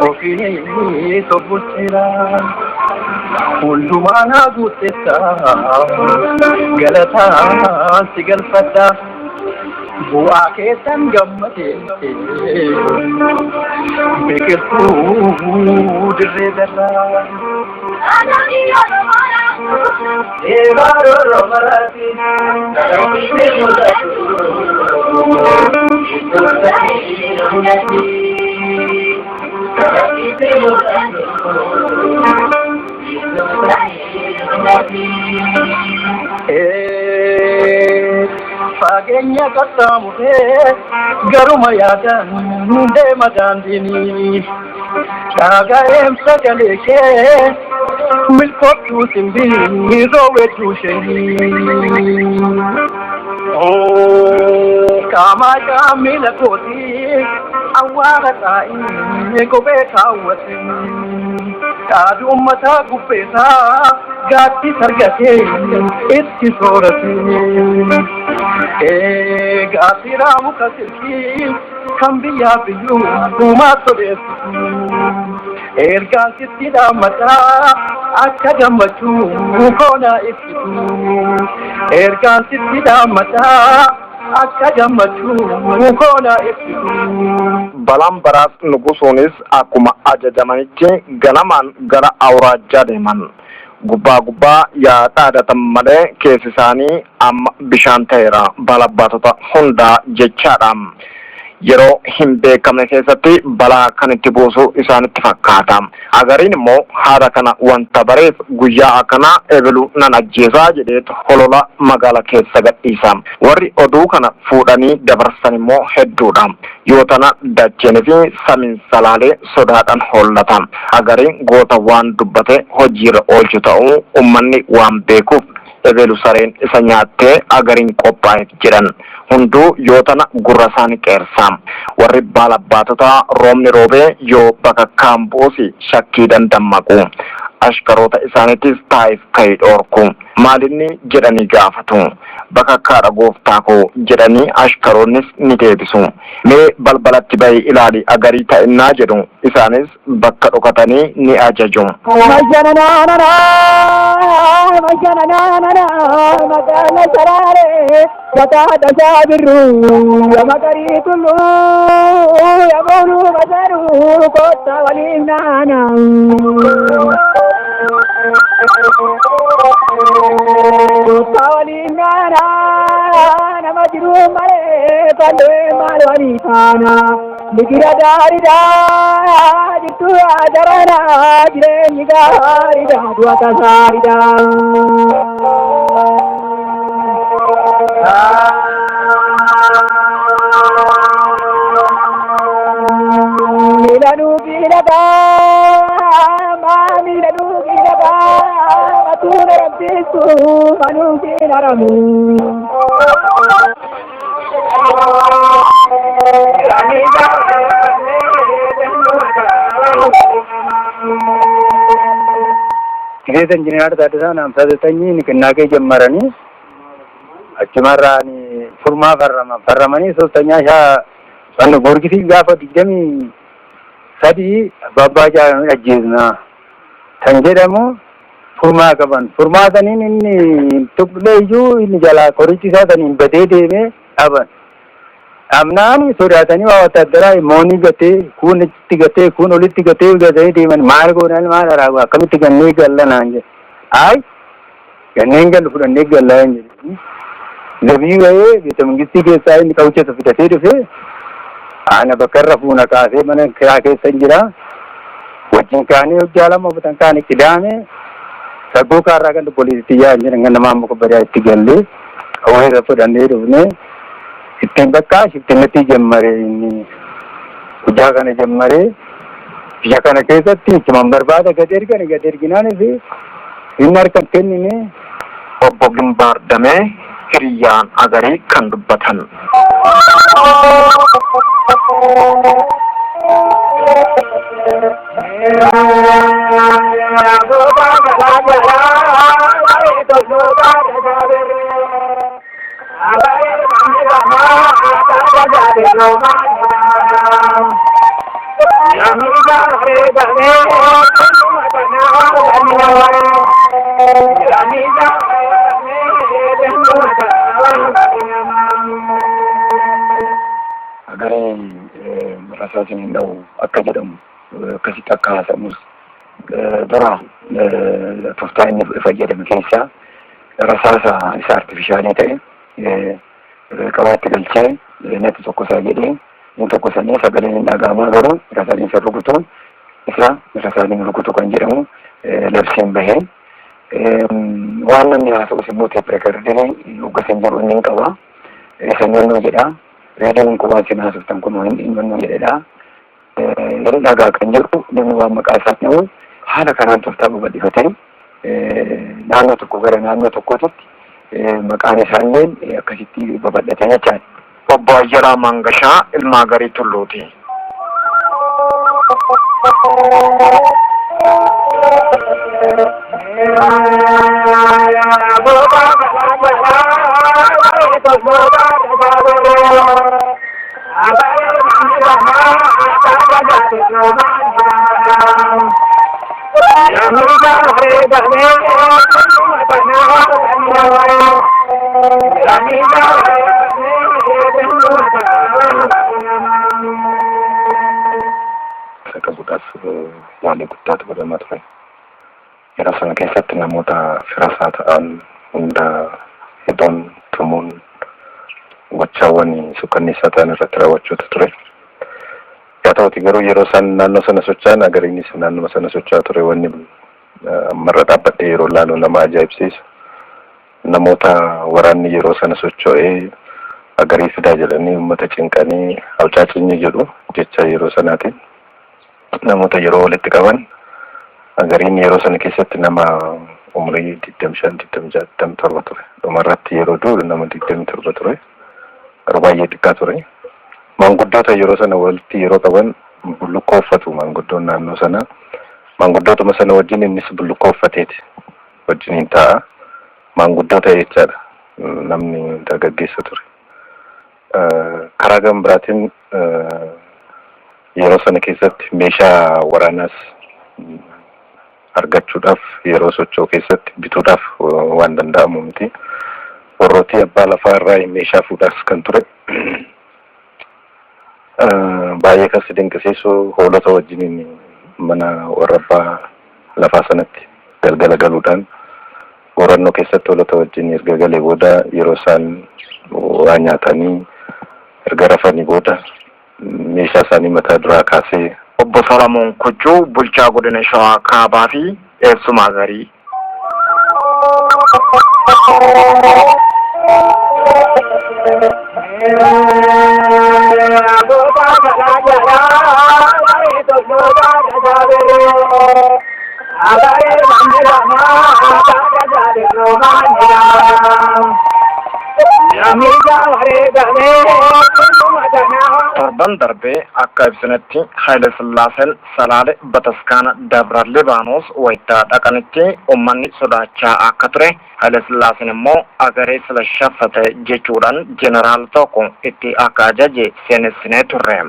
ofiinis of bulcheera. Hundumaa naa guuttetta, galataan si galfadha. Bu'aa keessan gammade, biqiltuu dirree darraa. Fageenya qaxxaamuree garuma yaadan deema daandiini. Dhaga'eem sagalee kee milkooftuu simbirroo weedduu ishee. Qaamaa qaamila kootii awwaara taa'ee kophee kaawwate. Qaadu uummataa gubbeesaa gaaddisa argatee itti soorate. Gaaffiraa muka silkii kan biyyaa biyyuu uumaa sodeessu. Ergaan sitti dhaammataa akka gammachuu koonaa ibsitu. Ergaan sitti dhaammataa akka gammachuu koonaa ibsitu. Balanbaraas Nugusuunis akkuma ajajamanitti ganamaan gara awuraajjaa deeman. Gubbaa gubbaa yaa dhaadatan malee keessi isaanii amma bishaan ta'eera balabbaatota hundaa jechaadha. Yeroo hin beekamne keessatti balaa kan itti buusu isaanitti fakkaata. Agariin immoo haala kana wanta bareef guyyaa akkanaa ebelu nan ajjeesaa jedheet holola magaala keessa gadhiisa. Warri oduu kana fuudhanii dabarsan immoo hedduudha. Yoo tana dacheen fi samiin Salaalee sodaadhaan hollata. Agariin goota waan dubbate hojiirra oolchu ta'uu ummanni waan beekuuf ebelu sareen isa nyaattee Agariin qophaa'eef jedhan. Hunduu yoo tana gurra isaa ni qeersa. Warri baalabbaatotaa roobni roobee yoo bakakkaan bu'us shakkiidhan dammaqu. Ashkaroota isaaniitis taa'iif ka'i dhoorku. Maalinni jedhanii gaafatu. Bakakkaadha gooftaa koo jedhanii ashkaroonnis ni deebisu. Mee balbalatti bahi ilaali Agarii ta'innaa jedhu. Isaanis bakka dhokatanii ni ajaju. Magaala Salaale mataadha saabirru magarii tulluu yamoonuu masaruu kotta waliin naana. Kotta waliin naana nama jiru malee kallee maal walii taana. Biqila gaariidha jirtu ajarana jireenyi gaariidha du'a tasaariidha. Miilanuu fiilataa maa miilanuu fiilataa matuun haramsiistu manuu siin haramu. ጊዜ ኢንጂነር ታደሰን 59 ንቅናቄ ጀመረኒ achumarraan furmaa farraman farramanii ሶስተኛ ሻ wanni Goorgisii gaafa 23 abbaa jaalanii ajjeesna kan jedhamu furmaa qaban. Furmaa saniin inni tuqlee iyyuu inni jalaa qorichi isaa saniin badee deemee dhaban. Dhabnaan sodaatanii waa wattaaddaraa moonii gatee kuun achitti gatee kuun olitti gatee gatee deeman maal goonaan maal araabu akkamitti gannee galla naan jedhe. Ayi ganneen gallu fudhannee gallaa hin jedhe. Zabii bahee beeta mangistii keessaa inni qawwicha fidatee dhufee ana bakka irra fuuna kaasee mana kiraa keessa hin jira. Wajjin kaanee hojjaa lama uffatan kaane qidaame saggoo kaarraa kan poolisiitti yaa'an jiran kan nama amma kubbadaa itti gallee qawwee irra fudhannee dhufnee ittiin bakka shiftinatti jammare inni hojjaa kana jammare biyya kana keessatti ichuman barbaada gad ergani gad erginaan fi inni harka kennine. Obbo Gimbaar Damee hiriyyaan Agarii kan dubbatan. Agareen rasaasni hin dha'u akka jedhamu akkasitti akka haasamus dura tooftaa inni fayyadame keessaa rasaasa isa artifishaalii ta'e qabaatti galchee natti tokkosaa jedhee inni tokkosanii sagaleen hin dhaga'amaa garuu rasaasni isa rukutuun isa rasaasni rukutu kan jedhamu labseen bahee waan namni haasa'us immoo teep reekardiin hoggasan jedhu inni hin qaba. Isa nannoo jedha. Reediyoon qubaa isin haasoftan kun hin nannoo jedhedha. Yeroo dhagaa kan jedhu namni waan maqaa isaa dha'u haala kanaan tooftaa babal'ifatee naannoo tokko gara naannoo tokkootti maqaan isaallee akkasitti babal'atee jechaadha. Obbo Ayyalaa Mangashaa ilma Agarii Tulluuti. Qabuudhaaf yaalii guddaatu godhamaa ture. Yeroo sana keessatti namoota fira isaa ta'an hunda hidhuun tumuun gochaawwan suukanneessaa ta'an irratti raawwachuutu ture. Haa ta'uti garuu yeroo isaan naannoo sana socho'an Agariinis naannoo sana socho'aa ture wanni ammarra dhaabbadhee yeroo ilaalu nama ajaa'ibsiisa. Namoota waraanni yeroo sana socho'ee Agarii fidaa jedhanii uummata cinqanii hawcaacinyi jedhu jecha yeroo sanaatiin namoota yeroo walitti qaban Agariin yeroo sana keessatti nama umurii 25, 26, 27 ture. Dhumarratti yeroo du'u nama 27 ture. Yeroo baay'ee xiqqaa ture. Maanguddoota yeroo sana walitti yeroo qaban bullukkoo uffatu maanguddoon naannoo sana. Maanguddootuma sana wajjin innis bullukkoo uffateeti wajjiniin taa'a. Maanguddoo ta'e jechaadha. Namni dargaggeessa ture. Karaa gama biraatiin yeroo sana keessatti meeshaa waraanaas argachuudhaaf yeroo socho'u keessatti bituudhaaf waan danda'amu miti. Warrooti abbaa lafaa irraa meeshaa fuudhaas kan ture. Baay'ee kan si dinqisiisu hoolota wajjiniin mana warra abbaa lafaa sanatti galgala galuudhaan qorannoo keessatti hoolota wajjin erga galee booda yeroo isaan waa nyaatanii erga rafanii booda meeshaa isaanii mataa duraa kaasee. Obbo Salamoon Kujjuu bulchaa godina Shawaa Kaabaa fi eessuma Agarii. Torban darbee akka ibsinetti Haayile Sillaaseen Salaale Bataskaana Dabra Libaanos wayita dhaqanitti uummanni sodaachaa akka ture, Haayile Sillaaseen immoo agaree sila shaffate jechuudhaan jeneraal tokko itti akka ajaje seenessinee turre.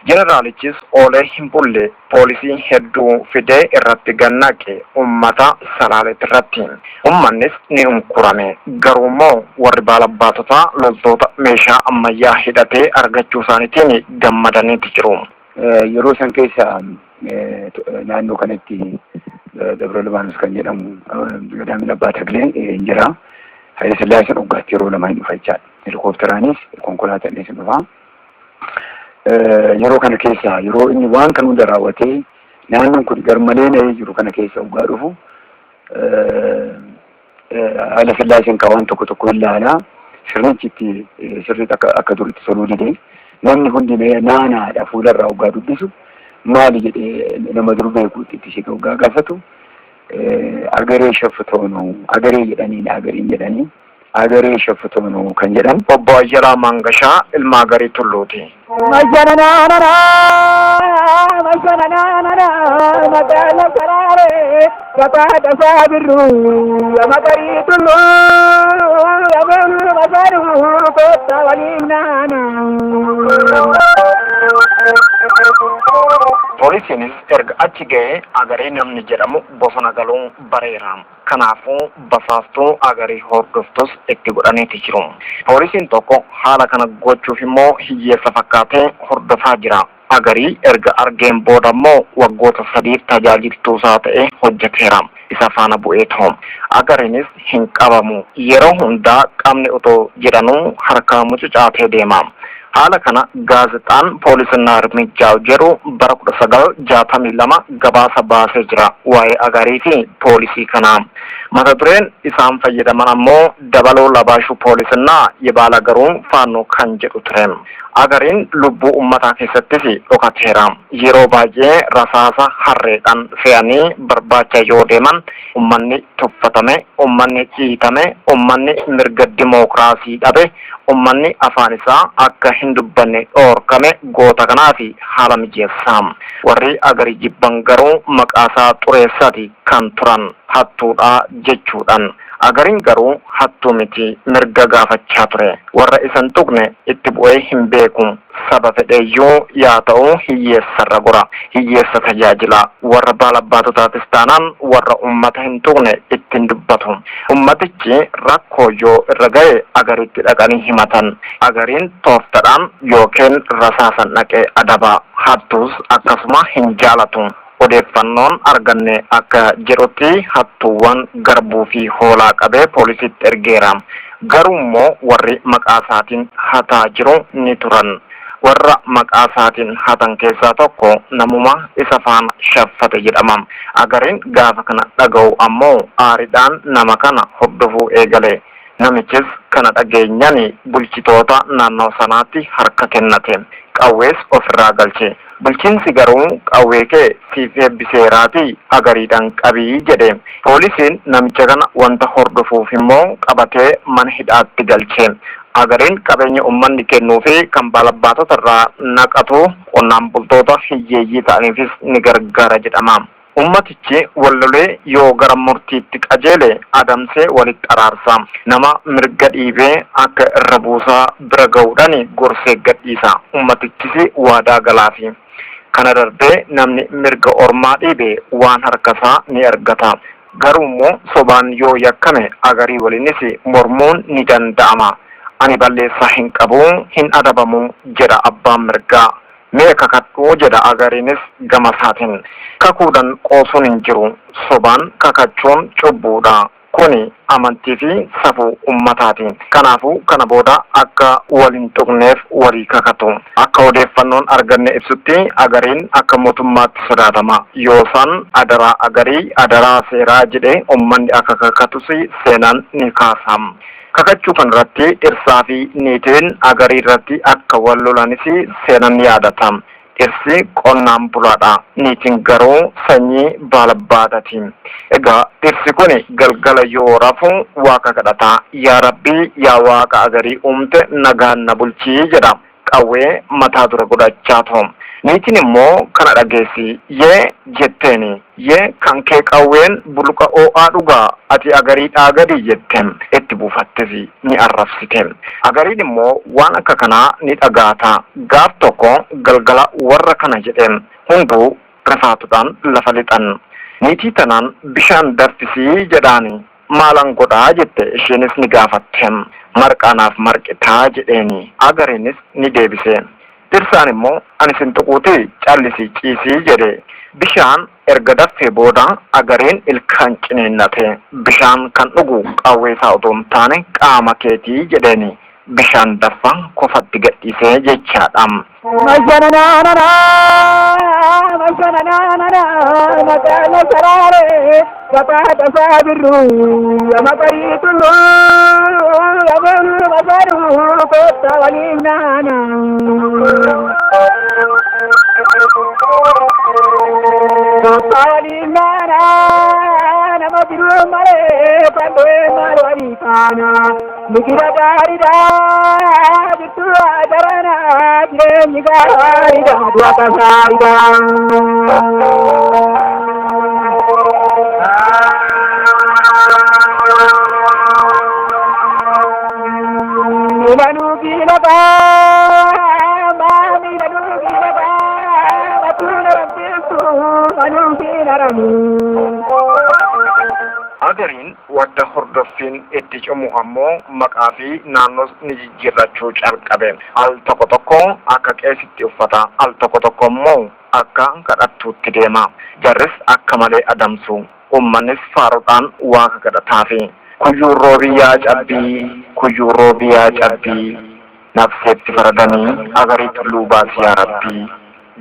Jeneraalichis oolee hin bulle poolisii hedduu fidee irratti gannaqe uummata Salaaleetti irratti. Uummannis ni unkurame. Garuu immoo warri baalabbaatotaa loltoota meeshaa ammayyaa hidhatee argachuu isaaniitiin gammadaniiti jiru. Yeroo san keessa naannoo kanatti Dabra Libaanos kan jedhamu Gadaamin Abbaa Taglee hin jira. Haayile Sillaaseen waggaatti yeroo lama hin dhufa jechaadha. Helikoophteraanis konkolaataanis hin dhufa. Yeroo kana keessa yeroo inni waan kan hunda raawwatee naannoon kun garmalee na'ee jiru kana keessa waggaa dhufu Haayile Sillaaseen kan waan tokko tokko ilaala. Sirnichi itti sirriitti akka duritti toluu dide. Namni hundi naanaadha fuularraa waggaa dubbisu maali jedhee nama dur beeku itti ishee waggaa gaafatu agaree shaffitoonu agaree jedhanii agariin jedhanii agaree shaffitoonu kan jedhan. Obbo Ayyalaa Mangashaa ilma Agarii Tulluuti. Poolisiinis erga achi ga'ee Agarii namni jedhamu bosona galuu bareera. Kanaafuu basaastuu Agarii hordoftus itti godhaniiti jiru. Poolisiin tokko haala kana gochuuf immoo hiyyeessa fakkaatee hordofaa jira. Agarii erga argeen booda immoo waggoota sadiif tajaajiltuu isaa ta'ee hojjeteera. Isa faana bu'ee ta'u. Agariinis hin qabamu. Yeroo hundaa qabni otoo jedhanuu harkaa mucucaatee deema. Haala kana gaazexaan Poolisina Irmijjaa jedhu bara 1962 gabaasa baasee jira waa'ee Agarii fi poolisii kanaa. Mata dureen isaan fayyadaman ammoo dabaloo labaashuu poolisinnaa yebaala garuu faannoo kan jedhu ture. Agariin lubbuu uummataa keessattis dhokateera. Yeroo baay'ee rasaasa harreedhaan fe'anii barbaacha yoo deeman uummanni tuffatame, uummanni dhiitame, uummanni mirga dimookiraasii dhabe, uummanni afaan isaa akka hin dubbanne dhoorkame goota kanaaf haala mijeessa. Warri Agarii jibban garuu maqaa isaa xureessati kan turan hattuudha jechuudhaan. Agariin garuu hattuu miti mirga gaafachaa ture. Warra isan tuqne itti bu'ee hin beeku. Saba fedheeyyuu yaa ta'u hiyyeessarra gora. Hiyyeessa tajaajila. Warra baalabbaatotaatis taanaan warra uummata hin tuqne ittiin dubbatu. Ummatichi rakkoo yoo irra ga'e Agariitti dhaqanii himatan. Agariin tooftadhaan yookiin rasaasan dhaqee adaba. Hattuus akkasuma hin jaalatu. Odeeffannoon arganne akka jedhutti hattuuwwan garbuu fi hoolaa qabee poolisiitti ergeera. Garuu immoo warri maqaa isaatiin hataa jiru ni turan. Warra maqaa isaatiin hatan keessaa tokko namuma isa faana shaffate jedhama. Agariin gaafa kana dhaga'u ammoo aariidhaan nama kana hordofuu eegale. Namichis kana dhageenyaan bulchitoota naannoo sanaatti harka kennate. Qawwees ofirraa galche. Bulchiinsi garuu qawwee kee siif eebbiseeraatii Agariidhaan qabii jedhe. Poolisiin namicha kana wanta hordofuuf immoo qabatee mana hidhaatti galche. Agariin qabeenya uummanni kennuu fi kan baalabbaatota irraa naqatu qonnaan bultoota hiyyeeyyii ta'aniifis ni gargaara jedhama. Ummatichi wal lolee yoo gara murtiitti qajeele adamsee walitti araarsa. Nama mirga dhiibee akka irra buusaa bira ga'uudhaan gorsee gadhiisa. Ummatichis waadaa galaafi. Kana darbee namni mirga ormaa dhiibe waan harkasaa ni argata. Garuu immoo sobaan yoo yakkame Agarii waliinis mormuun ni danda'ama. Ani balleessaa hin qabu, hin adabamu jedha abbaan mirgaa. Mee kakadhu jedha Agariinis gama isaatiin. Kakuudhaan qoosuun hin jiru. Sobaan kakachuun cubbuudha. Kuni amantii fi safuu ummataati. Kanaafuu kana booda akka wal hin tuqneef walii kakatu. Akka odeeffannoon arganne ibsutti Agariin akka mootummaatti sodaatama. Yoosaan adaraa Agarii, adaraa seeraa jedhee ummanni akka kakatus seenaan ni kaasa. Kakachuu kanarratti dhirsaa fi niitiin Agarii irratti akka wal lolanis seenaan ni yaadata. Dhirsi qonnaan bulaadha. Niitiin garuu sanyii baalabbaatati. Egaa dhirsi kun galgala yoo rafu waaqa kadhata. Yaa Rabbii, yaa Waaqa Agarii uumte, nagaan na bulchii jedha. Qawwee mataa dura godhachaa ta'u. Niitiin immoo kana dhageessi. Yee jetteeni. Yee kan kee qawween buluqa oo'aa dhugaa, ati Agariidhaa gadi jette itti buufattes ni arrabsite. Agariin immoo waan akka kanaa ni dhagaata. Gaaf tokko galgala warra kana jedhe hunduu rifaatuudhaan lafa lixan. Niitii tanaan bishaan danfisii jedhaani. Maalan godhaa jette isheenis ni gaafatte. Marqaa naaf marqitaa jedheeni. Agariinis ni deebise. Dhirsaan immoo ani sin tuquutii callisii ciisii jedhe. Bishaan erga danfee booda Agariin ilkaan ciniinnate. Bishaan kan dhugu qawwee isaa otoo hin taane qaama keetii jedheeni. Bishaan danfa kofatti gadhiisee jechaadha. Mashananana, mashananana, maqaan saraare, gabaadha saabirru, maqarii tullu, yaballu masaru, kotta waliin naana. Kotta waliin naana, nama jiruu malee, fandee maal walii faana. Biqila gaariidha, jirtu adarana, jireenyi gaariidha, du'a tasaariidha. Miilanuu giilabaa, miilanuu giilabaa, matuun aramteessu, manuun fiinaramu. Agariin wadda hordoffiin itti cimu ammoo maqaa fi naannoos ni jijjiirrachuu calqabe. Al tokko tokko akka qeesitti uffata, al tokko tokko immoo akka kadhattuutti deema. Jarris akka malee adamsu. Uummannis faaruudhaan waaqa kadhataafi. Kuyyuu roobii yaa cabbii, kuyyuu roobii yaa cabbii, nafseetti faradanii Agarii tulluu baasi yaa Rabbii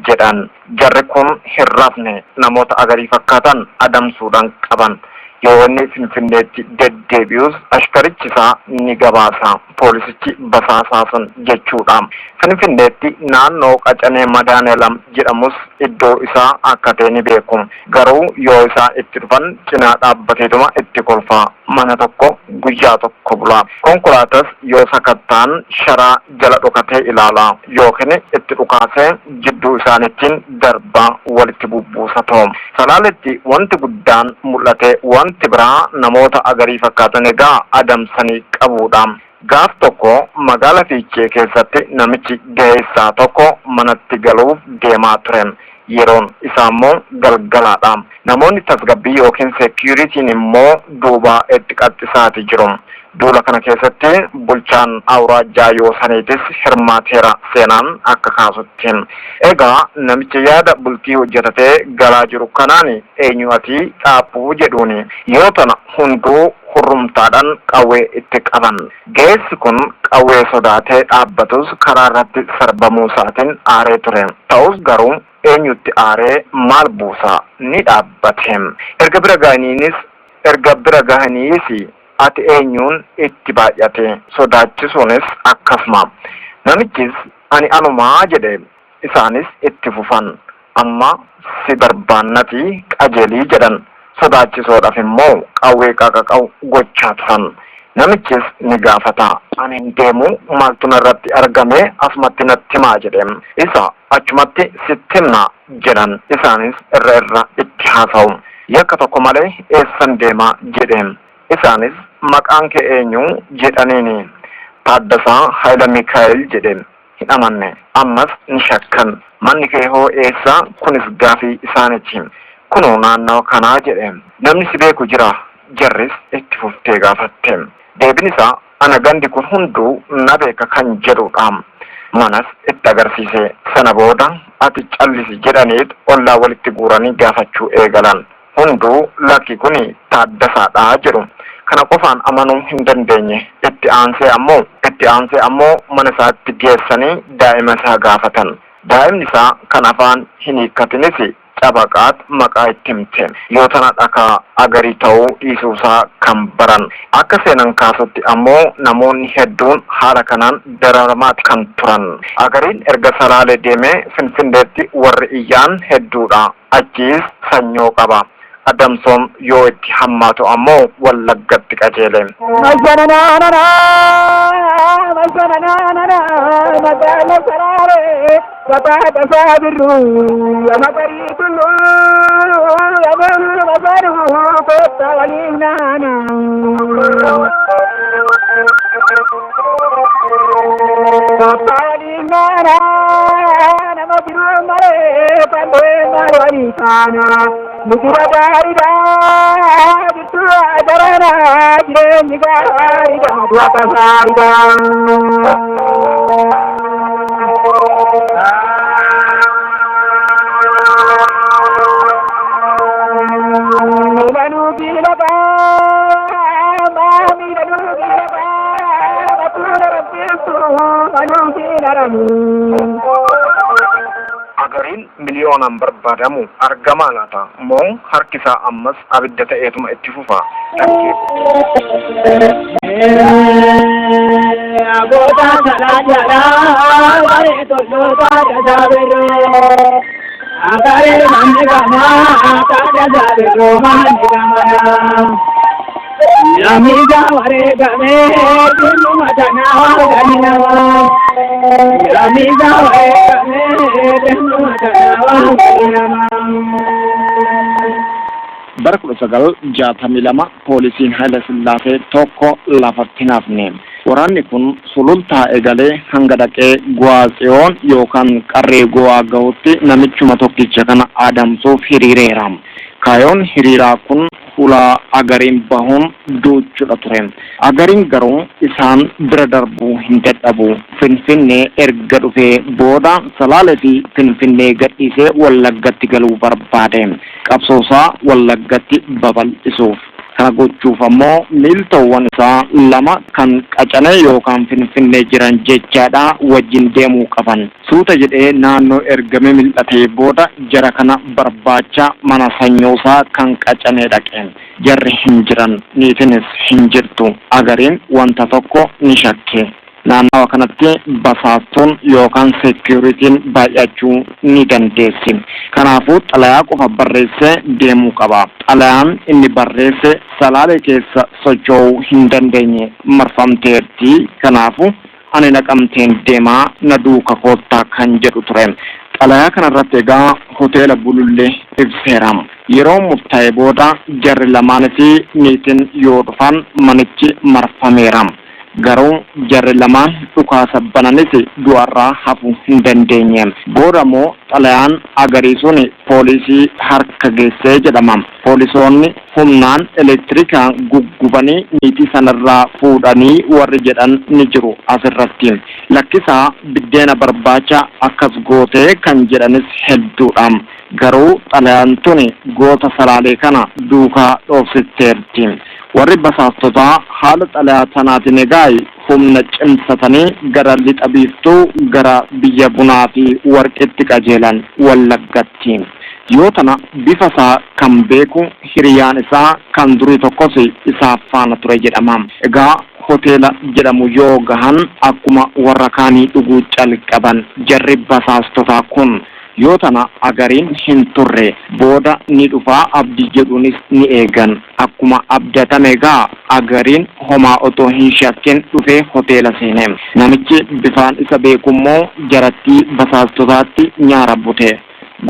jedhan. Jarri kun hin rafne, namoota Agarii fakkaatan adamsuudhaan qaban. Yoo inni Finfinneetti deddeebi'us ashkarichi isaa ni gabaasa. Poolisichi basaasaa sun jechuudha. Finfinneetti naannoo Qacanee Madaaniyalam jedhamus iddoo isaa akka ta'e ni beeku. Garuu yoo isaan itti dhufan cinaa dhaabbateetuma itti kolfa. Mana tokko guyyaa tokko bula. Konkolaatas yoo sakattaan sharaa jala dhokatee ilaala. Yookiin itti dhukaasee jidduu isaaniittiin darba walitti bubbuusa ta'u. Salaaletti wanti guddaan mul'ate wanti biraa namoota Agarii fakkaatan egaa adamsanii qabuudha. Gaaf tokko magaala Fiichee keessatti namichi ga'eessaa tokko manatti galuuf deemaa ture. Yeroon isaa immoo galgalaadha. Namoonni tasgabbii yookiin seekiyuritiin immoo duuba itti qaxxisaati jiru. Duula kana keessatti bulchaan awuraajjaa Yoosaniitis hirmaateera seenaan akka kaasutti. Egaa namicha yaada bultii hojjetatee galaa jiru kanaan eenyu ati dhaabbuu jedhuuni. Yoo tana hunduu hurrumtaadhaan qawwee itti qaban. Ga'eessi kun qawwee sodaatee dhaabbatus karaa irratti sarbamuu isaatiin aaree ture. Ta'us garuu eenyutti aaree maal buusa, ni dhaabbate. Erga bira gahaniinis erga bira gahaniis ati eenyuun itti baay'ate, sodaachisuunis akkasuma. Namichis ani anumaa jedhe. Isaanis itti fufan. Amma si barbaannati qajeelii jedhan. Sodaachisoodhaaf immoo qawwee qaqaqa'u gochaa turan. Namichis ni gaafata. Ani hin deemu, maaltu narratti argame asumatti natti himaa jedhe. Isa achumatti sitti himna jedhan. Isaanis irra irra itti haasa'u. Yakka tokko malee eessan deema jedhe. Isaanis maqaan kee eenyu jedhaniini. Taaddasaa Hayila Mikaa'el jedhe. Hin amanne. Ammas ni shakkan. Manni kee hoo eessa? Kunis gaafii isaaniiti. Kunoo naannawa kanaa jedhe. Namni si beeku jira? Jarris itti fuftee gaafatte. Deebiin isaa ana gandi kun hunduu na beeka kan jedhudha. Manas itti agarsiise. Sana booda ati callisi jedhaniit ollaa walitti guuranii gaafachuu eegalan. Hunduu lakki kuni Taaddasaadha jedhu. Kana qofaan amanuu hin dandeenye. Itti aansee ammoo mana isaatti geessanii daa'ima isaa gaafatan. Daa'imni isaa kan afaan hin hiikkatinis cabaqaat maqaa itti himte. Yoo tana dhakaa Agarii ta'uu dhiisuusaa kan baran. Akka seenan kaasutti ammoo namoonni hedduun haala kanaan dararamaati kan turan. Agariin erga Salaalee deemee Finfinneetti warri iyyaan hedduudha. Achiis sanyoo qaba. Adamsoon yoo itti hammaatu ammoo Wallaggatti qajeele. Masananana, masananana, magaala Salaale, babaadha saabirru, maqarii tullu, masaru, kotta waliin naana. Kotta waliin naana, nama biroo malee, qallee maal walii taana. Mujira gaariidha, jirtu ajarana, jireenyi gaariidha, du'a tasaariidha. Miilanuu biilabaa, miilanuu biilabaa, batuuna rabbiitu, anuu fiilaramu. Agariin miliyoonaan barbaadamu argamaa laata moo harki isaa ammas abidda ta'eetuma itti fufa? Aboota salaa jalaa waree tolloota tajaajiloo. Akaree manni gamaa tajaajiloo manni gamaa. Namiga waree gamee dhimma tanaa galinamaa. Namiga waree gamee dhimma tanaa galinamaa. Bara 1962 poolisiin Haayila Sillaasee tokko lafatti hin hafne. Waraanni kun Sulultaa eegalee hanga dhaqee Go'aa yookaan Qarree Go'aa gahutti namichuma tokkicha kana adamsuuf hiriireera. Kaayoon hiriiraa kun hulaa Agariin bahuun duuchuudha ture. Agariin garuu isaan bira darbuu hin dadhabu. Finfinnee erga dhufee booda Salaalee fi Finfinnee gadhiisee Wallaggatti galuu barbaade. Qabsoosaa Wallaggatti babal'isuuf. Kana gochuuf ammoo miiltowwan isaa lama kan Qacanee yookaan Finfinnee jiran jechaadha wajjin deemuu qaban. Suuta jedhee naannoo ergame mil'atee booda jara kana barbaacha mana sanyoosaa kan Qacanee dhaqe. Jarri hin jiran, niitinis hin jirtu. Agariin wanta tokko ni shakke. Naannawa kanatti basaastuun yookaan seekuritiin baay'achuu ni dandeessi. Kanaafuu xalayaa qofa barreessee deemuu qaba. Xalayaan inni barreesse Salaalee keessa socho'uu hin dandeenye, marfamteerti. Kanaafuu ani Naqamteen deemaa, na duuka koottaa kan jedhu ture. Xalayaa kanarratti egaa hoteela Bulullee ibseera. Yeroo murtaa'e booda jarri lamaanii fi niitiin yoo dhufan manichi marfameera. Garuu jarri lamaan dhukaasa bananis du'arraa hafuu hin dandeenye. Booda immoo xalayaan Agarii sun poolisii harka geessee jedhama. Poolisoonni humnaan elektirikaan guggubanii niitii sanarraa fuudhanii warri jedhan ni jiru asirratti. Lakkisaa biddeena barbaacha akkas gootee kan jedhanis hedduudha. Garuu xalayaan tuni goota Salaalee kana duukaa dhoofsitteerti. Warri basaastotaa haala xalayaa tanaatiin egaa humna cimsatanii gara lixa biiftuu, gara biyya bunaa fi warqitti qajeelan, Wallaggatti. Yoo tana bifa isaa kan beeku hiriyaan isaa kan durii tokkos isaaf faana ture jedhama. Egaa hoteela jedhamu yoo gahan akkuma warra kaanii dhuguu calqaban jarri basaastotaa kun. Yoo tana Agariin hin turre. Booda ni dhufaa abdii jedhuunis ni eegan. Akkuma abdatame egaa Agariin homaa otoo hin shakkin dhufee hoteela seene. Namichi bifaan isa beekummoo jarattii basaastotaatti nyaara bute.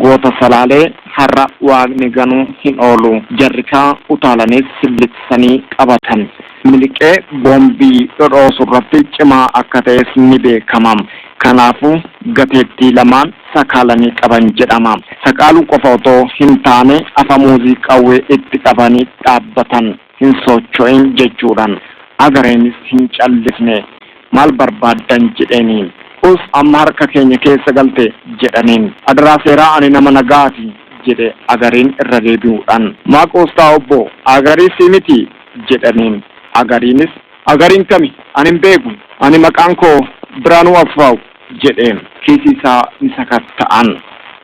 Goota Salaalee har'a Waaqni ganuu hin oolu. Jarri kaa utaalaniis silliqsanii qabatan. Miliqee boombii dhodhoosurratti cimaa akka ta'es ni beekama. Kanaafuu gateettii lamaan sakaalanii qaban jedhama. Sakaaluu qofa otoo hin taane afamuuzii qawwee itti qabanii dhaabbatan. Hin socho'in jechuudhaan. Agareenis hin callifne. Maal barbaaddan jedheeni. Us amma harka keenya keessa galte jedhaniin. Adaraa seeraa ani nama nagaati jedhe Agariin irra deebi'uudhaan. Maa qoostaa obbo? Agarii si miti jedhaniin. Agariinis Agariin kami? Ani hin beeku. Ani maqaan koo Biraanuu Asfaaw jedhe. Kiisii isaa ni sakatta'an.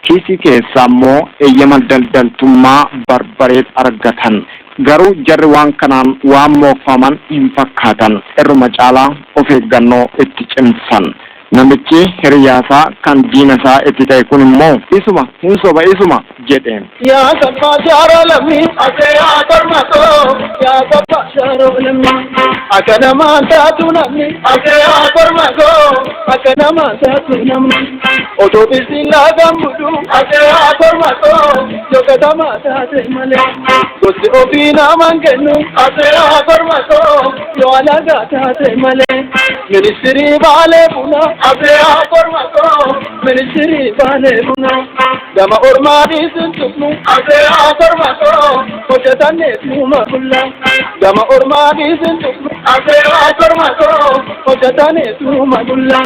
Kiisii keessaa immoo eeyyama daldaltummaa barbareet argatan. Garuu jarri waan kanaan waan mookfaman hin fakkaatan. Irruma caalaa of eeggannoo itti cimsan. Namichi hiriyaasaa kan diina isaa itti ta'e kun immoo isuma hin soba isuma jedhe. Yaa sabbaa shaara lammii asee haa kormatoo yaa sabbaa shaara lammii akka namaan taatu namni asee haa kormatoo akka namaan taatu namni otoo bisiin laagaan budhu asee haa kormatoo yookaan taate malee gosti ofii namaan kennu asee haa kormatoo yoo alagaa taate malee ministirii baalee buna asee haa kormatoo ministirii baalee buna gama ormaa dhiisin tuqnu asee haa kormatoo hojjetanne tuuma bulla gama ormaa dhiisin tuqnu asee haa kormatoo hojjetanne tuuma bulla.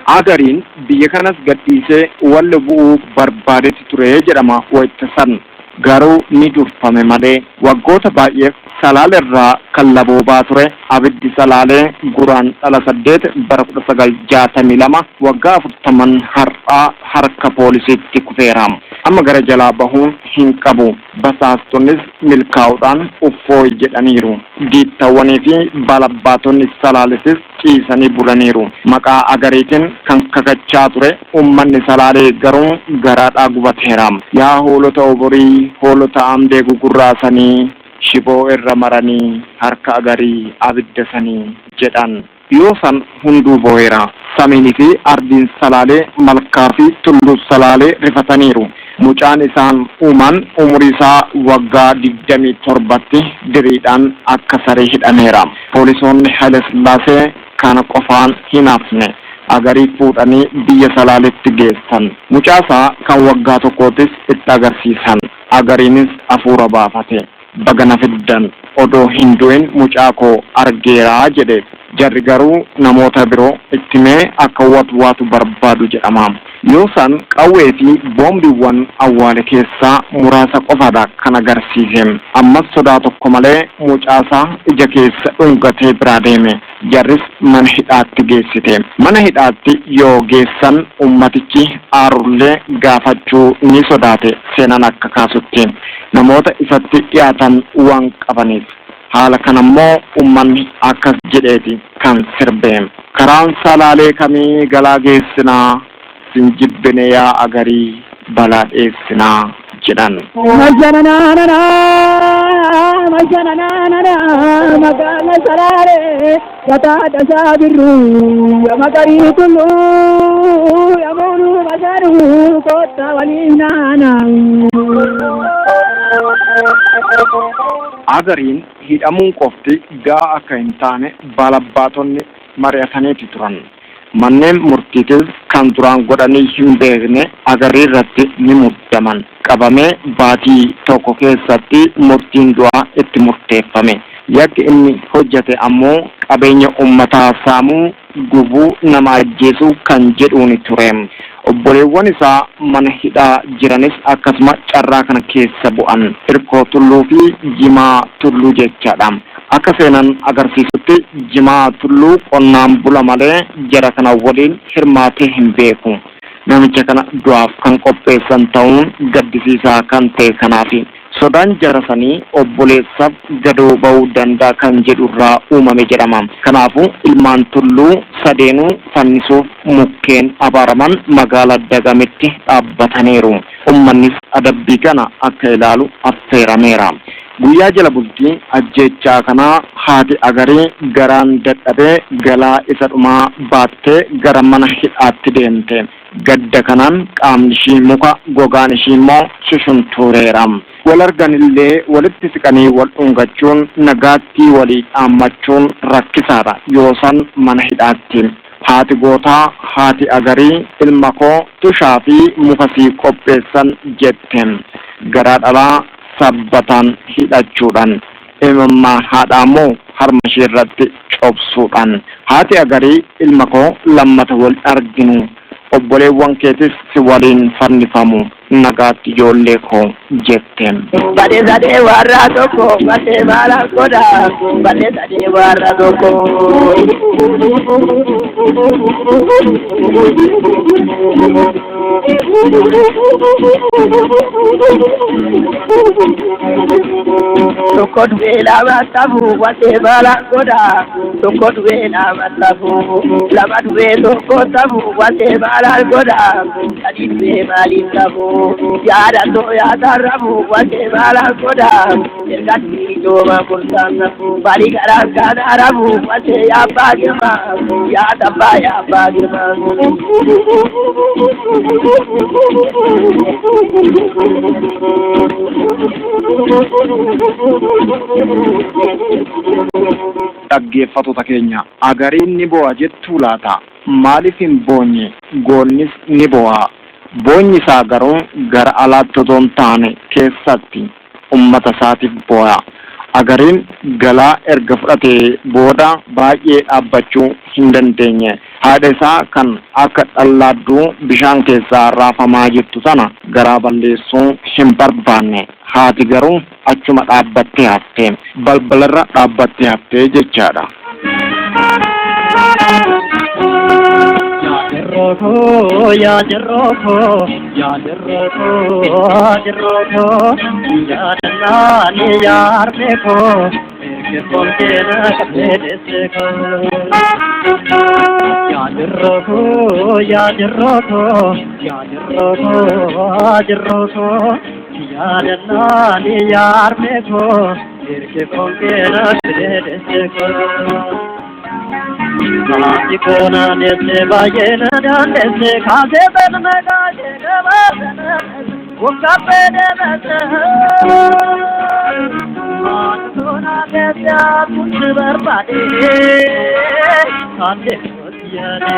Agariin biyya kanas gadhiisee walla bu'uu barbaadetti ture jedhama wayita san. Garuu ni durfame malee waggoota baay'eef Salaale irraa kan laboobaa ture abiddi Salaalee Guraandhala 8 bara 1962 waggaa 40n har'aa harka poolisiitti kufeera. Amma gara jalaa bahuun hin qabu. Basaastoonnis milkaa'uudhaan uffooy jedhaniiru. Diittawwanii fi baalabbaatonni Salaaletis ciisanii bulaniiru. Maqaa Agariitiin kan kakachaa ture uummanni Salaalee garuu garaadhaa gubateera. Yaa hoolota oborii, hoolota amdee gugurraasanii, shiboo irra maranii, harka Agarii abidda sanii jedhan. Yoo san hunduu boo'eera. Samiinii fi ardiin Salaalee, malkaa fi tulluu Salaalee rifataniiru. Mucaan isaan uuman umurii isaa waggaa 27tti diriidhaan akka saree hidhameera. Poolisoonni Hayilasillaasee kana qofaan hin hafne. Agarii fuudhanii biyya Salaaletti geessan. Mucaa isaa kan waggaa tokkootis itti agarsiisan. Agariinis afuura baafate. Baga na fiddan odoo hin du'in mucaa koo argeera jedhe. Jarri garuu namoota biroo itti himee akka watwaatu barbaadu jedhama. Yoo san qawwee fi boombiiwwan awwaale keessaa muraasa qofaadha kan agarsiise. Ammas sodaa tokko malee mucaasaa ija keessa dhungatee biraa deeme. Jarris mana hidhaatti geessite. Mana hidhaatti yoo geessan ummatichi aarullee gaafachuu ni sodaate seenaan akka kaasutti. Namoota isatti dhiyaatan waan qabaniif. Haala kanammoo ummanni akkas jedheeti kan sirbe. Karaan Salaalee kamii galaa geessinaa, sin jibbine yaa Agarii balaa dheessinaa jedhan. Mashanananana, magaala Salaalee, gataadha saabirru, ya magarii tulluu, ya moonuu masaanuu, koottaa waliin naana. Agariin hidhamuun qofti ga'aa akka hin taane baalabbaatonni mari'ataniiti turan. Manneen murtiitis kan duraan godhanii hin beekne Agarii irratti ni muddaman. Qabamee baatii tokko keessatti murtiin du'aa itti murteeffame. Yakki inni hojjete ammoo qabeenya uummataa saamuu, gubuu, nama ajjeesuu kan jedhuuni ture. Obboleewwan isaa mana hidhaa jiranis akkasuma carraa kana keessa bu'an. Irkoo Tulluu fi Jimaa Tulluu jechaadha. Akka seenaan agarsiisutti Jimaa Tulluu qonnaan bula malee jara kana waliin hirmaatee hin beeku. Namicha kana du'aaf kan qopheessan ta'uun gaddisiisaa kan ta'e kanaafi. Sodaan jara sanii obboleessaaf gadoo ba'uu danda'a kan jedhu irraa uumame jedhama. Kanaafuu ilmaan Tulluu sadeenuu fannisuuf mukkeen abaaraman magaalaa Dagamitti dhaabbataniiru. Ummannis adabbii kana akka ilaalu affeerameera. Guyyaa jala bultii ajjeechaa kanaa haati Agarii garaan dadhabee galaa isa dhumaa baattee gara mana hidhaatti deemte. Gadda kanaan qaamni ishii muka, gogaan ishii immoo shushuntuureera. Wal arganillee walitti siqanii wal dhungachuun, nagaattii walii dhaammachuun rakkisaadha yoosan mana hidhaatti. Haati gootaa, haati Agarii, ilma koo tushaa fi muka sii qopheessan jette. Garaa dhalaa sabbataan hidhachuudhaan. Imimmaan haadhaa immoo harma ishee irratti cobsuudhaan. Haati Agarii ilma koo lammata wal arginu. Obboleewwan keetis si waliin fannifamu. Nagaatti ijoollee koo jette. Badee sadee warra tokko badee maala godha badee sadee warra tokko. Tokko du'ee lama tafu badee maala godha tokko du'ee lama tafu lama du'ee tokko tafu badee maala godha sadi du'ee maaliif tafu yaada yaada rafu badee maala godha erga durii jooma kursan bari garaa kana rafu badee yaabbaa girma yaada abbaa yaabbaa girma. Dhaggeeffattoota keenya, Agariin ni bo'a jettuu laata? Maaliif hin boonye? Goonnis ni bo'a. Boonyi isaa garuu gara alaatti otoo hin taane keessatti ummata isaatiif bo'a. Agariin galaa erga fudhatee booda baay'ee dhaabbachuu hin dandeenye. Haadha isaa kan akka dhallaadduu bishaan keessaa raafamaa jirtu sana garaa balleessuu hin barbaanne. Haati garuu achuma dhaabbattee hafte. Balbalarra dhaabbattee haftee jechaadha. Yaa jirroo koo, yaa jirroo koo, yaa jirroo koo, yaadannaan yaarme koo, erge fonkee na qabdee deesse koo. Yaa jirroo koo, yaa jirroo koo, yaa jirroo koo, yaa jirroo koo, yaadannaan yaarme koo, erge fonkee na qabdee deesse koo. Maatii koona deesse baay'ee na daandeesse kaasee galma gaashee gabaasana ukkaffee deemesse. Maatii koona deesse akkunti barbaade kaandee yaade.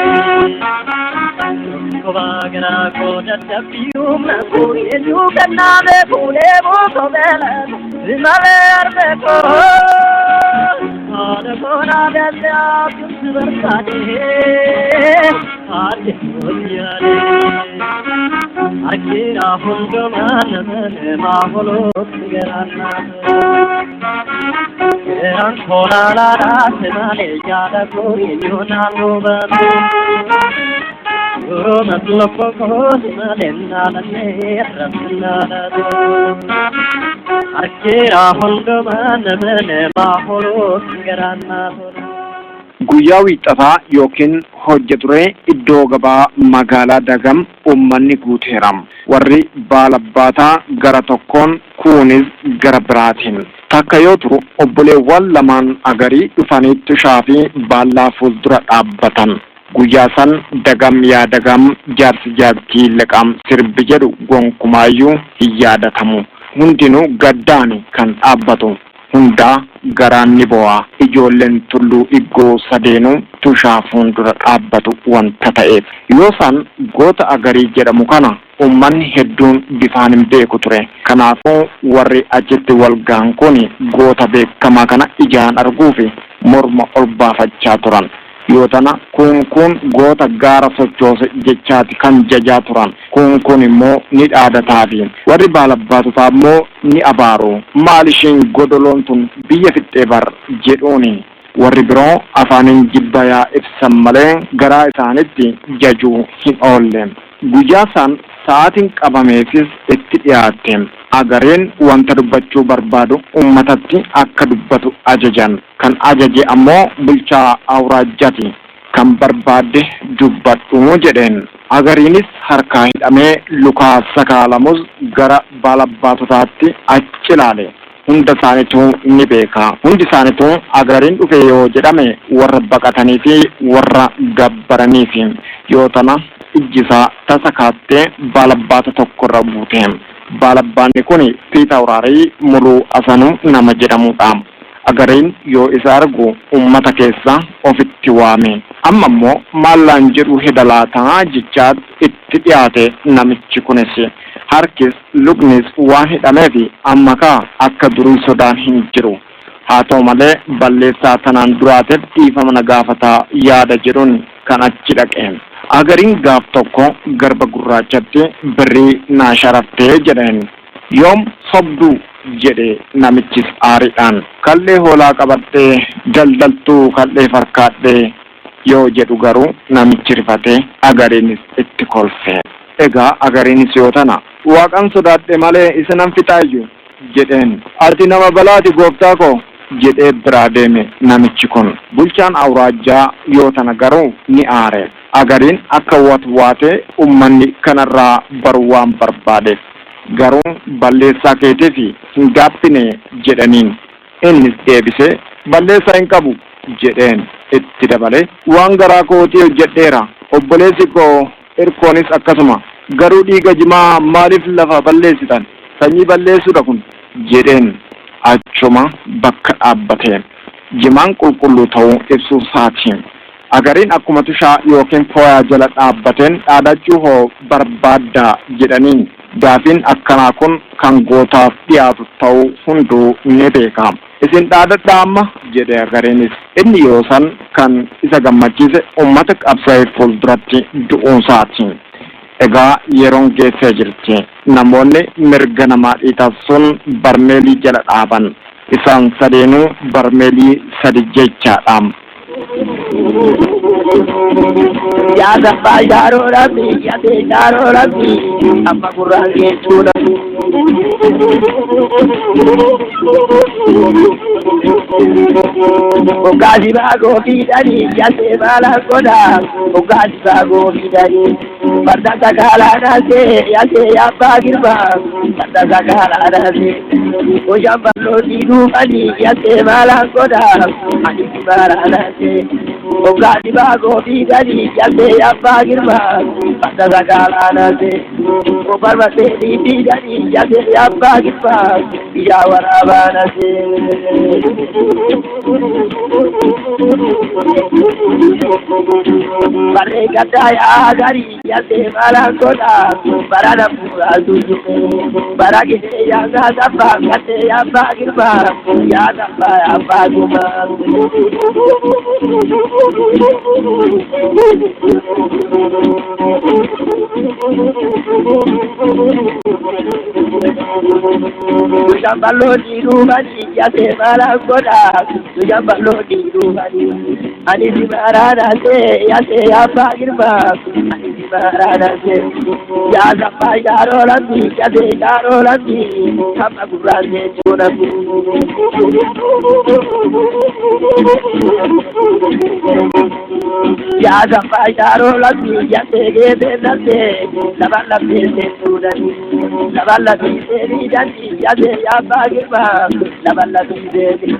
Kophaa garaa koo dadhabbii humna koo eenyu kennaame fuulee buusoo beelatu malee arme koo. Haadha koona deesse akkunti barbaade kaandee yaade. Harkina hundumaa nama namaa holotti garaannaa. Garaan koolaalaadhaa malee yaada koo eenyu naannoo baatu. Yeroo mallattoo koo malee naalannee rabbinaadhaatu. Harkina hundumaa nama namaa holotti garaannaa. Guyyaa wiixataa yookiin hojja turee iddoo gabaa magaalaa Dagam uummanni guuteera. Warri baalabbaataa gara tokkoon, kuunis gara biraatiin. Takka yoo turu obboleewwan lamaan Agarii dhufanii tushaa fi baallaa fuuldura dhaabbatan. Guyyaa san Dagam yaa Dagam jaarsi jaartii liqaam sirbi jedhu gonkumaayyuu hin yaadatamu. Hundinuu gaddaani kan dhaabbatu. Hundaa garaan ni bo'a. Ijoolleen Tulluu Iggoo sadeenuu tushaa fuuldura dhaabbatu wanta ta'eef. Yoo isaan goota Agarii jedhamu kana uummanni hedduun bifaan hin beeku ture. Kanaafuu warri achitti wal gahan kun goota beekamaa kana ijaan arguufi morma ol baafachaa turan. Yoo tana kun kun goota gaara sochoose jechaati kan jajaa turan. Kun kun immoo ni dhaadataafi. Warri baalabbaatotaa immoo ni abaaru. Maal isheen godoloon tun biyya fixxee bar jedhuuni. Warri biroo afaaniin jibba yaa ibsan malee garaa isaanitti jajuu hin oolle. Guyyaa isaan sa'aatiin qabameefis itti dhiyaatte. Agareen wanta dubbachuu barbaadu uummatatti akka dubbatu ajajan. Kan ajaje ammoo bulchaa awraajjaati. Kan barbaadde dubbadhu jedheen. Agariinis harkaa hidhamee lukaa sakaalamus gara baalabbaatotaatti achi ilaale. Hunda isaaniitu ni beeka. Hundi isaaniitu Agariin dhufe yoo jedhame warra baqatanii fi warra gabbaraniif. Yoo tana ijji isaa tasa kaattee baalabbaata tokkorra buute. Baalabbaanni kun Fiitawraarii Muluu Asanuu nama jedhamudha. Agariin yoo isa argu uummata keessa ofitti waame. Amma immoo maallaan jedhu heda laataa jechaa itti dhiyaate namichi kunis. Harkis luknis waan hidhameef amma kaa akka durii sodaan hin jiru. Haa ta'u malee balleessaa tanaan duraateef dhiifama na gaafataa yaada jedhuun kan achi dhaqe. Agariin gaaf tokko garba gurraachatti birrii naa sharaftee jedheen. Yoom sobduu jedhe namichis aariidhaan. Kallee hoolaa qabadhee daldaltuu kallee farkaadhee yoo jedhu garuu namichi rifatee Agariinis itti kolfe. Egaa Agariinis yoo tana waaqan sodaadhe malee isinan fixaayyuu jedheen. Ati nama balaati gooftaa koo jedhee biraa deeme namichi kun. Bulchaan awraajjaa yoo tana garuu ni aare. Agariin akka watwaatee uummanni kanarraa baru waan barbaadeef. Garuu balleessaa keetiif hin gaabbine jedhaniin. Innis deebisee balleessaa hin qabu jedheen. Itti dabalee waan garaa kootii hojjedheera. Obboleessi koo Irkoonis akkasuma. Garuu dhiiga jimaa maaliif lafa balleessitan? Sanyii balleessuudha kun jedheen achuma bakka dhaabbate. Jimaan qulqulluu ta'uu ibsuu isaati. Agariin akkuma tushaa yookiin fooyaa jala dhaabbateen dhaadachuu hoo barbaaddaa jedhaniin. Gaafiin akkanaa kun kan gootaaf dhiyaatu ta'uu hunduu ni beeka. Isin dhaadadhaa amma jedhe Agariinis. Inni yoo san kan isa gammachiise uummata qabsaa'ee fuulduratti du'uusaati. Egaa yeroon geessee jirti. Namoonni mirga namaa dhiitan sun barmeelii jala dhaaban. Isaan sadeenuu barmeelii sadi jechaadha. Yaa sabbaa jaaroo rabbi, yaa jaaroo rabbi, amma gurraan geessuudha. Hoggaasi baagoo fiidhanii, yaasee maalaan godhaa, hoggaasi baagoo fiidhanii, farda sakaalaa naasee, yaasee yaabbaa girbaa, farda sakaalaa naasee, goshaan bal'oo diiduufanii, yaasee maalaan godhaa, ani maalaa naasee, hoggaasi baagoo fiidhanii, yaasee yaabbaa girbaa, farda sakaalaa naasee, gobarba seetii fiidhanii, yaasee yaabbaa girbaa, biyyaa waraabaa naasee. Barree gaddaa yaa garii yaasee maalaan godhaa, bara na fuuraa suusume, bara gisee yaa gaasabbaa, gattee yaabbaa girbaa, yaa sabbaa yaabbaa gumaa. Bishaan bal'oo diiduufanii yaasee maalaan godhaa, bishaan bal'oo diiduufanii, ani si maaraa naasee yaasee yaabbaa girbaa, ani si maaraa naasee, yaa sabbaa jaaroo lammi, yaasee jaaroo lammi, hamma gurraan jechuudha. Yaa sabbaa jaaroo lammi, yaasee geessee naasee, lafa lammi seetuudhani, lafa lammi seeniidhani, yaasee yaabbaa girbaa, lafa lammi seeni.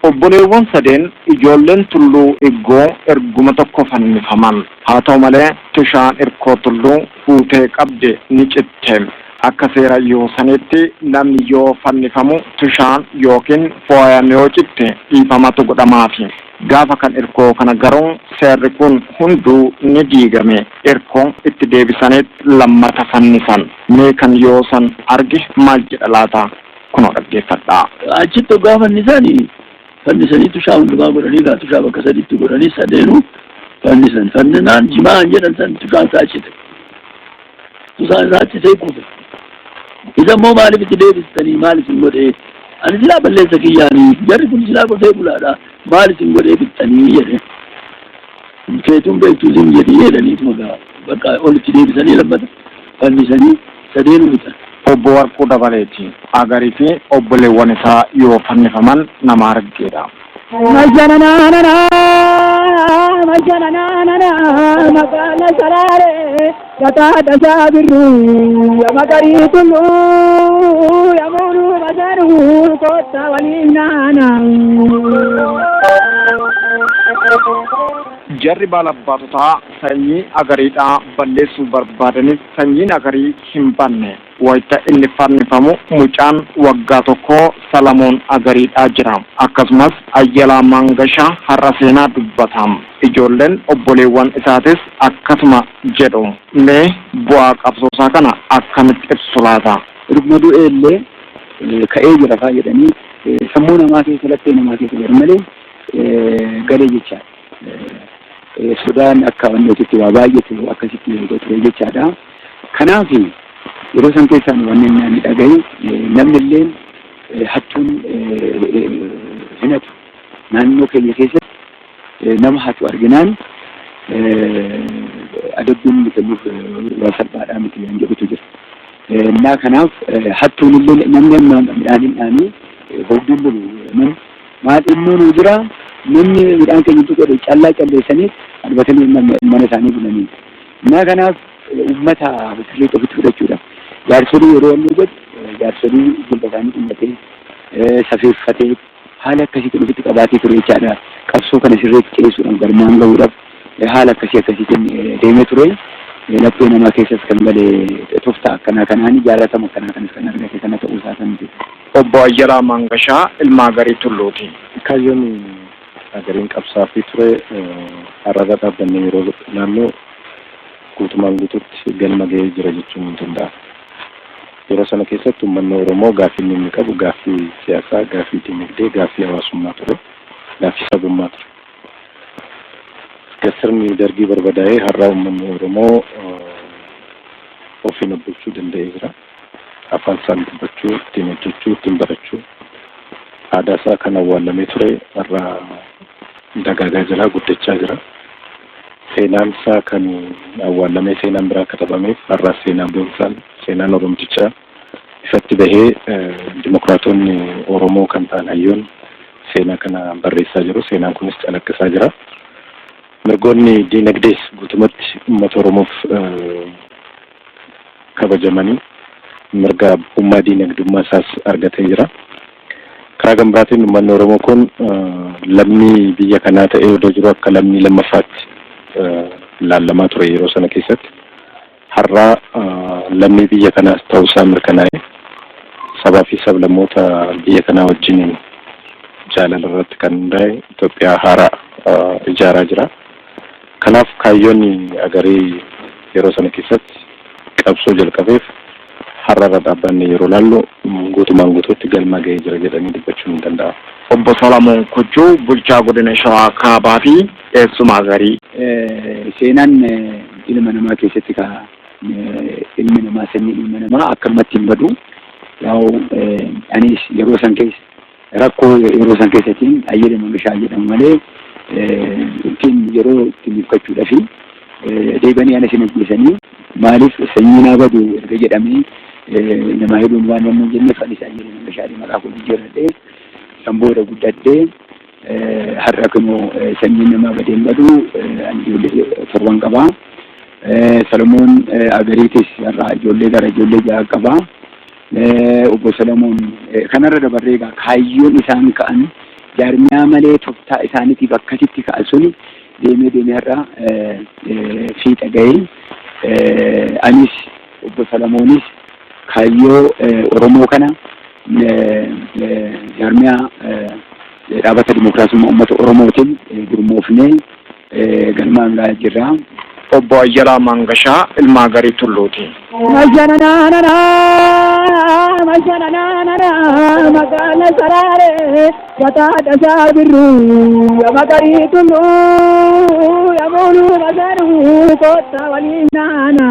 Obboleewwan sadeen ijoolleen Tulluu Iggoo erguma tokko fannifaman. Haa ta'u malee tushaan Irkoo Tulluu fuutee qabde ni citte. Akka seera yoo sanitti namni yoo fannifamu tushaan yookiin fooyaan yoo citte dhiifamatu godhamaafi. Gaafa kan Irkoo kana garuu seerri kun hunduu ni diigame. Irkoo itti deebisaniit lammata fannisan. Mee kan yoo san arge maal jedha laata? Kunoo dhaggeeffadhaa. Achitti hoggaa fannisanii fannisanii tushaa hundumaa godhanii gaa tushaa bakka sadiitti godhanii sadeenuu fannisan. Fanninaan jimaan jedhan san tushaan isaa cite. Tushaan isaa citee kufe. Isa immoo maaliif itti deebistanii maal isin godhee? Ani silaa balleessa kiyyaanii jarri kun silaa qotee bulaadha maal isin godhee fixxanii jedhe. Keetuun beektuu siin jedhii jedhaniituma gaa bakka olitti deebisanii lammata fannisanii sadeenuu fixan. Obbo Warquu Dabaleeti. Agarii fi obboleewwan isaa yoo fannifaman nama argeedha. Magaalaa Saraaree gataa tasaa birruu magariitu tulluu yamuunuu basaruu kottaa waliin naana. Jarri baalaabbaatotaa sanyii agariidhaa balleessuu barbaadanis sanyiin agarii hin banne. Wayita inni fannifamu mucaan waggaa tokko Salamoon Agariidhaa jira. Akkasumas Ayyalaa Mangashaa har'a seenaa dubbata. Ijoolleen obboleewwan isaatis akkasuma jedhu. Mee bu'aa qabsoosaa kana akkamitti ibsu laata? Dhuguma du'e illee ka'ee jira faa jedhanii sammuu namaa keessa laphee namaa keessa jiru malee galee jechaadha. Sodaan akka wannootitti waa baay'eetu akkasitti ture jechaadha. Kanaaf yeroo san keessaan wanni inni dhagahe namni illee hattuun hin hatu. Naannoo keenya keessatti nama hatu arginaan adabbiin inni kennuuf waan salphaadhaa miti kan jedhutu jira. Innaa kanaaf hattuun illee namni amma midhaan hin dhaanii hogduun bulu namni maal innuu nu jira namni midhaan keenya godhe callaa calleessanii adbatanii mana isaanii bulanii. Innaa kanaaf uummata sirriitti ofitti fudhachuudhaaf jaarsolii yeroo inni godhu jaarsolii jilba isaanii dhummatee safeeffatee haala akkasiitiin ofitti qabaatee ture jechaadha. Qabsoo kana sirriitti ceessuudhaaf galmaan gahuudhaaf haala akkasii akkasiitiin deemee ture. Laphee namaa keessas kan gale tooftaa akkanaa kanaan jaalatama akkanaa kanas kan argate kana ta'uu isaa kan Obbo Ayyalaa Mangashaa ilma Agarii Tulluuti. Kaayyoon Agariin qabsaafii ture har'arra dhaabbannee yeroo ilaallu guutumaan guututti galma ga'ee jira jechuun ni danda'ama. Yeroo sana keessatti uummanni Oromoo gaaffii inni qabu gaaffii siyaasaa, gaaffii dinagdee, gaaffii hawaasummaa ture, gaaffii sabummaa ture. Sirni dargii barbadaa'ee har'a uummanni Oromoo ofiin of bulchuu danda'ee jira. Afaan isaan dubbachuu, ittiin hojjechuu, ittiin barachuu, aadaa isaa kan awwaalamee ture har'a dagaagaa jira, guddachaa jira. Seenaan isaa kan awwaalamee seenaan biraa katabameef har'a seenaan boonsaan seenaan Oromtichaa ifatti bahee dimokiraatonni Oromoo kan ta'an hayyoon seenaa kana barreessaa jiru. Seenaan kunis calaqqisaa jira. Mirgoonni diinagdees guutumatti uummata Oromoof kabajamanii mirga abbummaa diinagdummaa isaas argatee jira. Karaa gama biraatiin uummanni Oromoo kun lammii biyya kanaa ta'ee odoo jiru akka lammii lammaffaatti laallamaa ture yeroo sana keessatti. Har'a lammii biyya kanaas ta'uusaa mirkanaa'e sabaa fi sablammoota biyya kanaa wajjin jaalala irratti kan hundaa'e Itoophiyaa haaraa ijaaraa jira. Kanaaf kaayyoon Agarii yeroo sana keessatti qabsoo jalqabeef har'arra dhaabbanne yeroo laallu guutumaan guutuutti galma ga'ee jira jedhanii dubbachuun hin danda'amu. Obbo Salamoon Kojjuu bulchaa godina Shawaa Kaabaa fi eessuma Agarii. Seenaan ilma namaa keessatti ka ilmi namaa sanyiin ilma namaa akkanumatti hin badu. Yaa'u anis yeroo san keessa rakkoo yeroo san keessattiin Ayyala Mangashaa jedhamu malee ittiin yeroo ittiin ibsachuudhaaf deebanii anas hin ajjeesanii maaliif sanyii naa badu erga jedhamee nama hedduun waan namni hin jenneef anis Ayyala Mangashaa maqaa koo jijjiirradhee san booda guddadhee har'a kunoo sanyiin namaa badee hin badu ani ijoollee torban qabaa. Salomoon Agariitis har'a ijoollee gara ijoollee ja'a qabaa. Obbo Salomoon kanarra dabarree egaa kaayyoon isaan ka'an jaarmiyaa malee tooftaa isaaniitiif akkasitti ka'an suni deemee deemee har'a fiixa ga'ee anis obbo Salomoonis kaayyoo Oromoo kana jaarmiyaa dhaabata dimokiraasummaa uummata Oromootiin gurmoofnee galmaan ga'aa jirra. Obbo Ayyalaa Mangashaa ilma Agarii Tulluuti. Magaalaa Saraaree gataa tasaa birruu magarii tulluu yamuunuu basaruu kottaa waliin naana.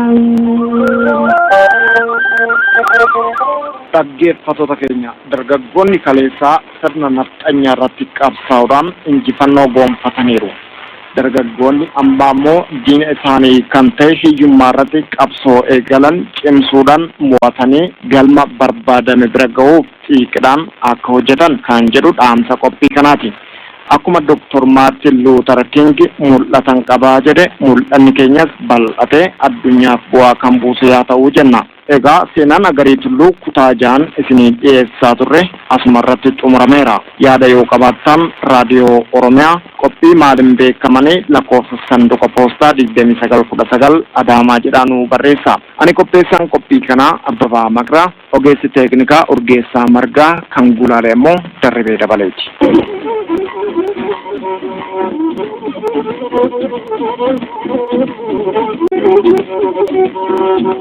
Dhaggeeffattoota keenya dargaggoonni kaleessaa sirna nafxanyaa irratti qabsaa'uudhaan injifannoo goonfataniiru. Dargaggoonni ammaa immoo diina isaanii kan ta'e hiyyummaa irratti qabsoo eegalan cimsuudhaan mo'atanii galma barbaadame bira ga'uuf xiiqidhaan akka hojjetan kan jedhu dhaamsa qophii kanaati. Akkuma Doktor Maartin Luuter King mul'atan qabaa jedhe, mul'anni keenyas bal'atee addunyaaf bu'aa kan buusu yaa ta'uu jenna. Egaa seenaan Agarii Tulluu kutaa ja'an isinii dhiyeessaa turre asuma irratti xumurameera. Yaada yoo qabaattan Raadiyoo Oromiyaa, qophii maaliin beekamanii, lakkoofsa sanduqa poostaa 2919 Adaamaa jedhaa nuu barreessa. Ani qopheessaan qophii kanaa Abbabaa Maqraa, ogeessi teeknikaa Urgeessaa Margaa, kan gulaale immoo Darribee Dabaleeti.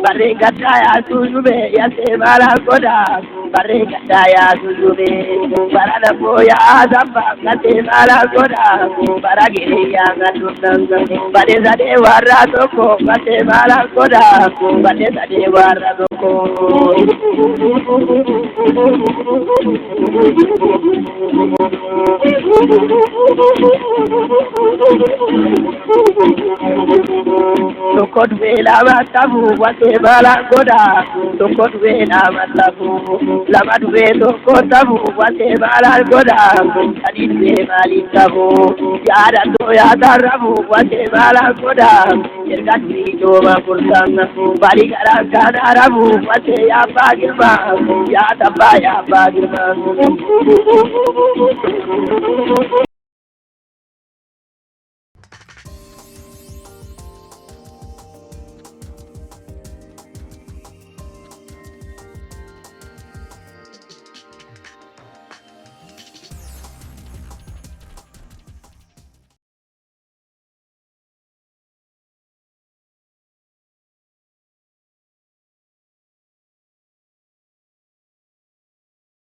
Barree gaddaa yaa tuujube yasee maala godha, barree gaddaa yaa tuujube bara lafoo yaa samba gaddee maala godha, bara giriyaa gadduun badee sadee warra tokko gaddee maala godha, badee sadee warra tokko. Tokko dhufee lama tafu watee maala godha, tokko dhufee lama tafu, lama dhufee tokko tafu watee maala godha, sadi dhufee maaliif tafu, yaadattoo yaatarrafu watee maala godha, erga durii jooma kursan bari garaa kana rafu watee yaabbaa girma yaa tabbaa yaabbaa girma.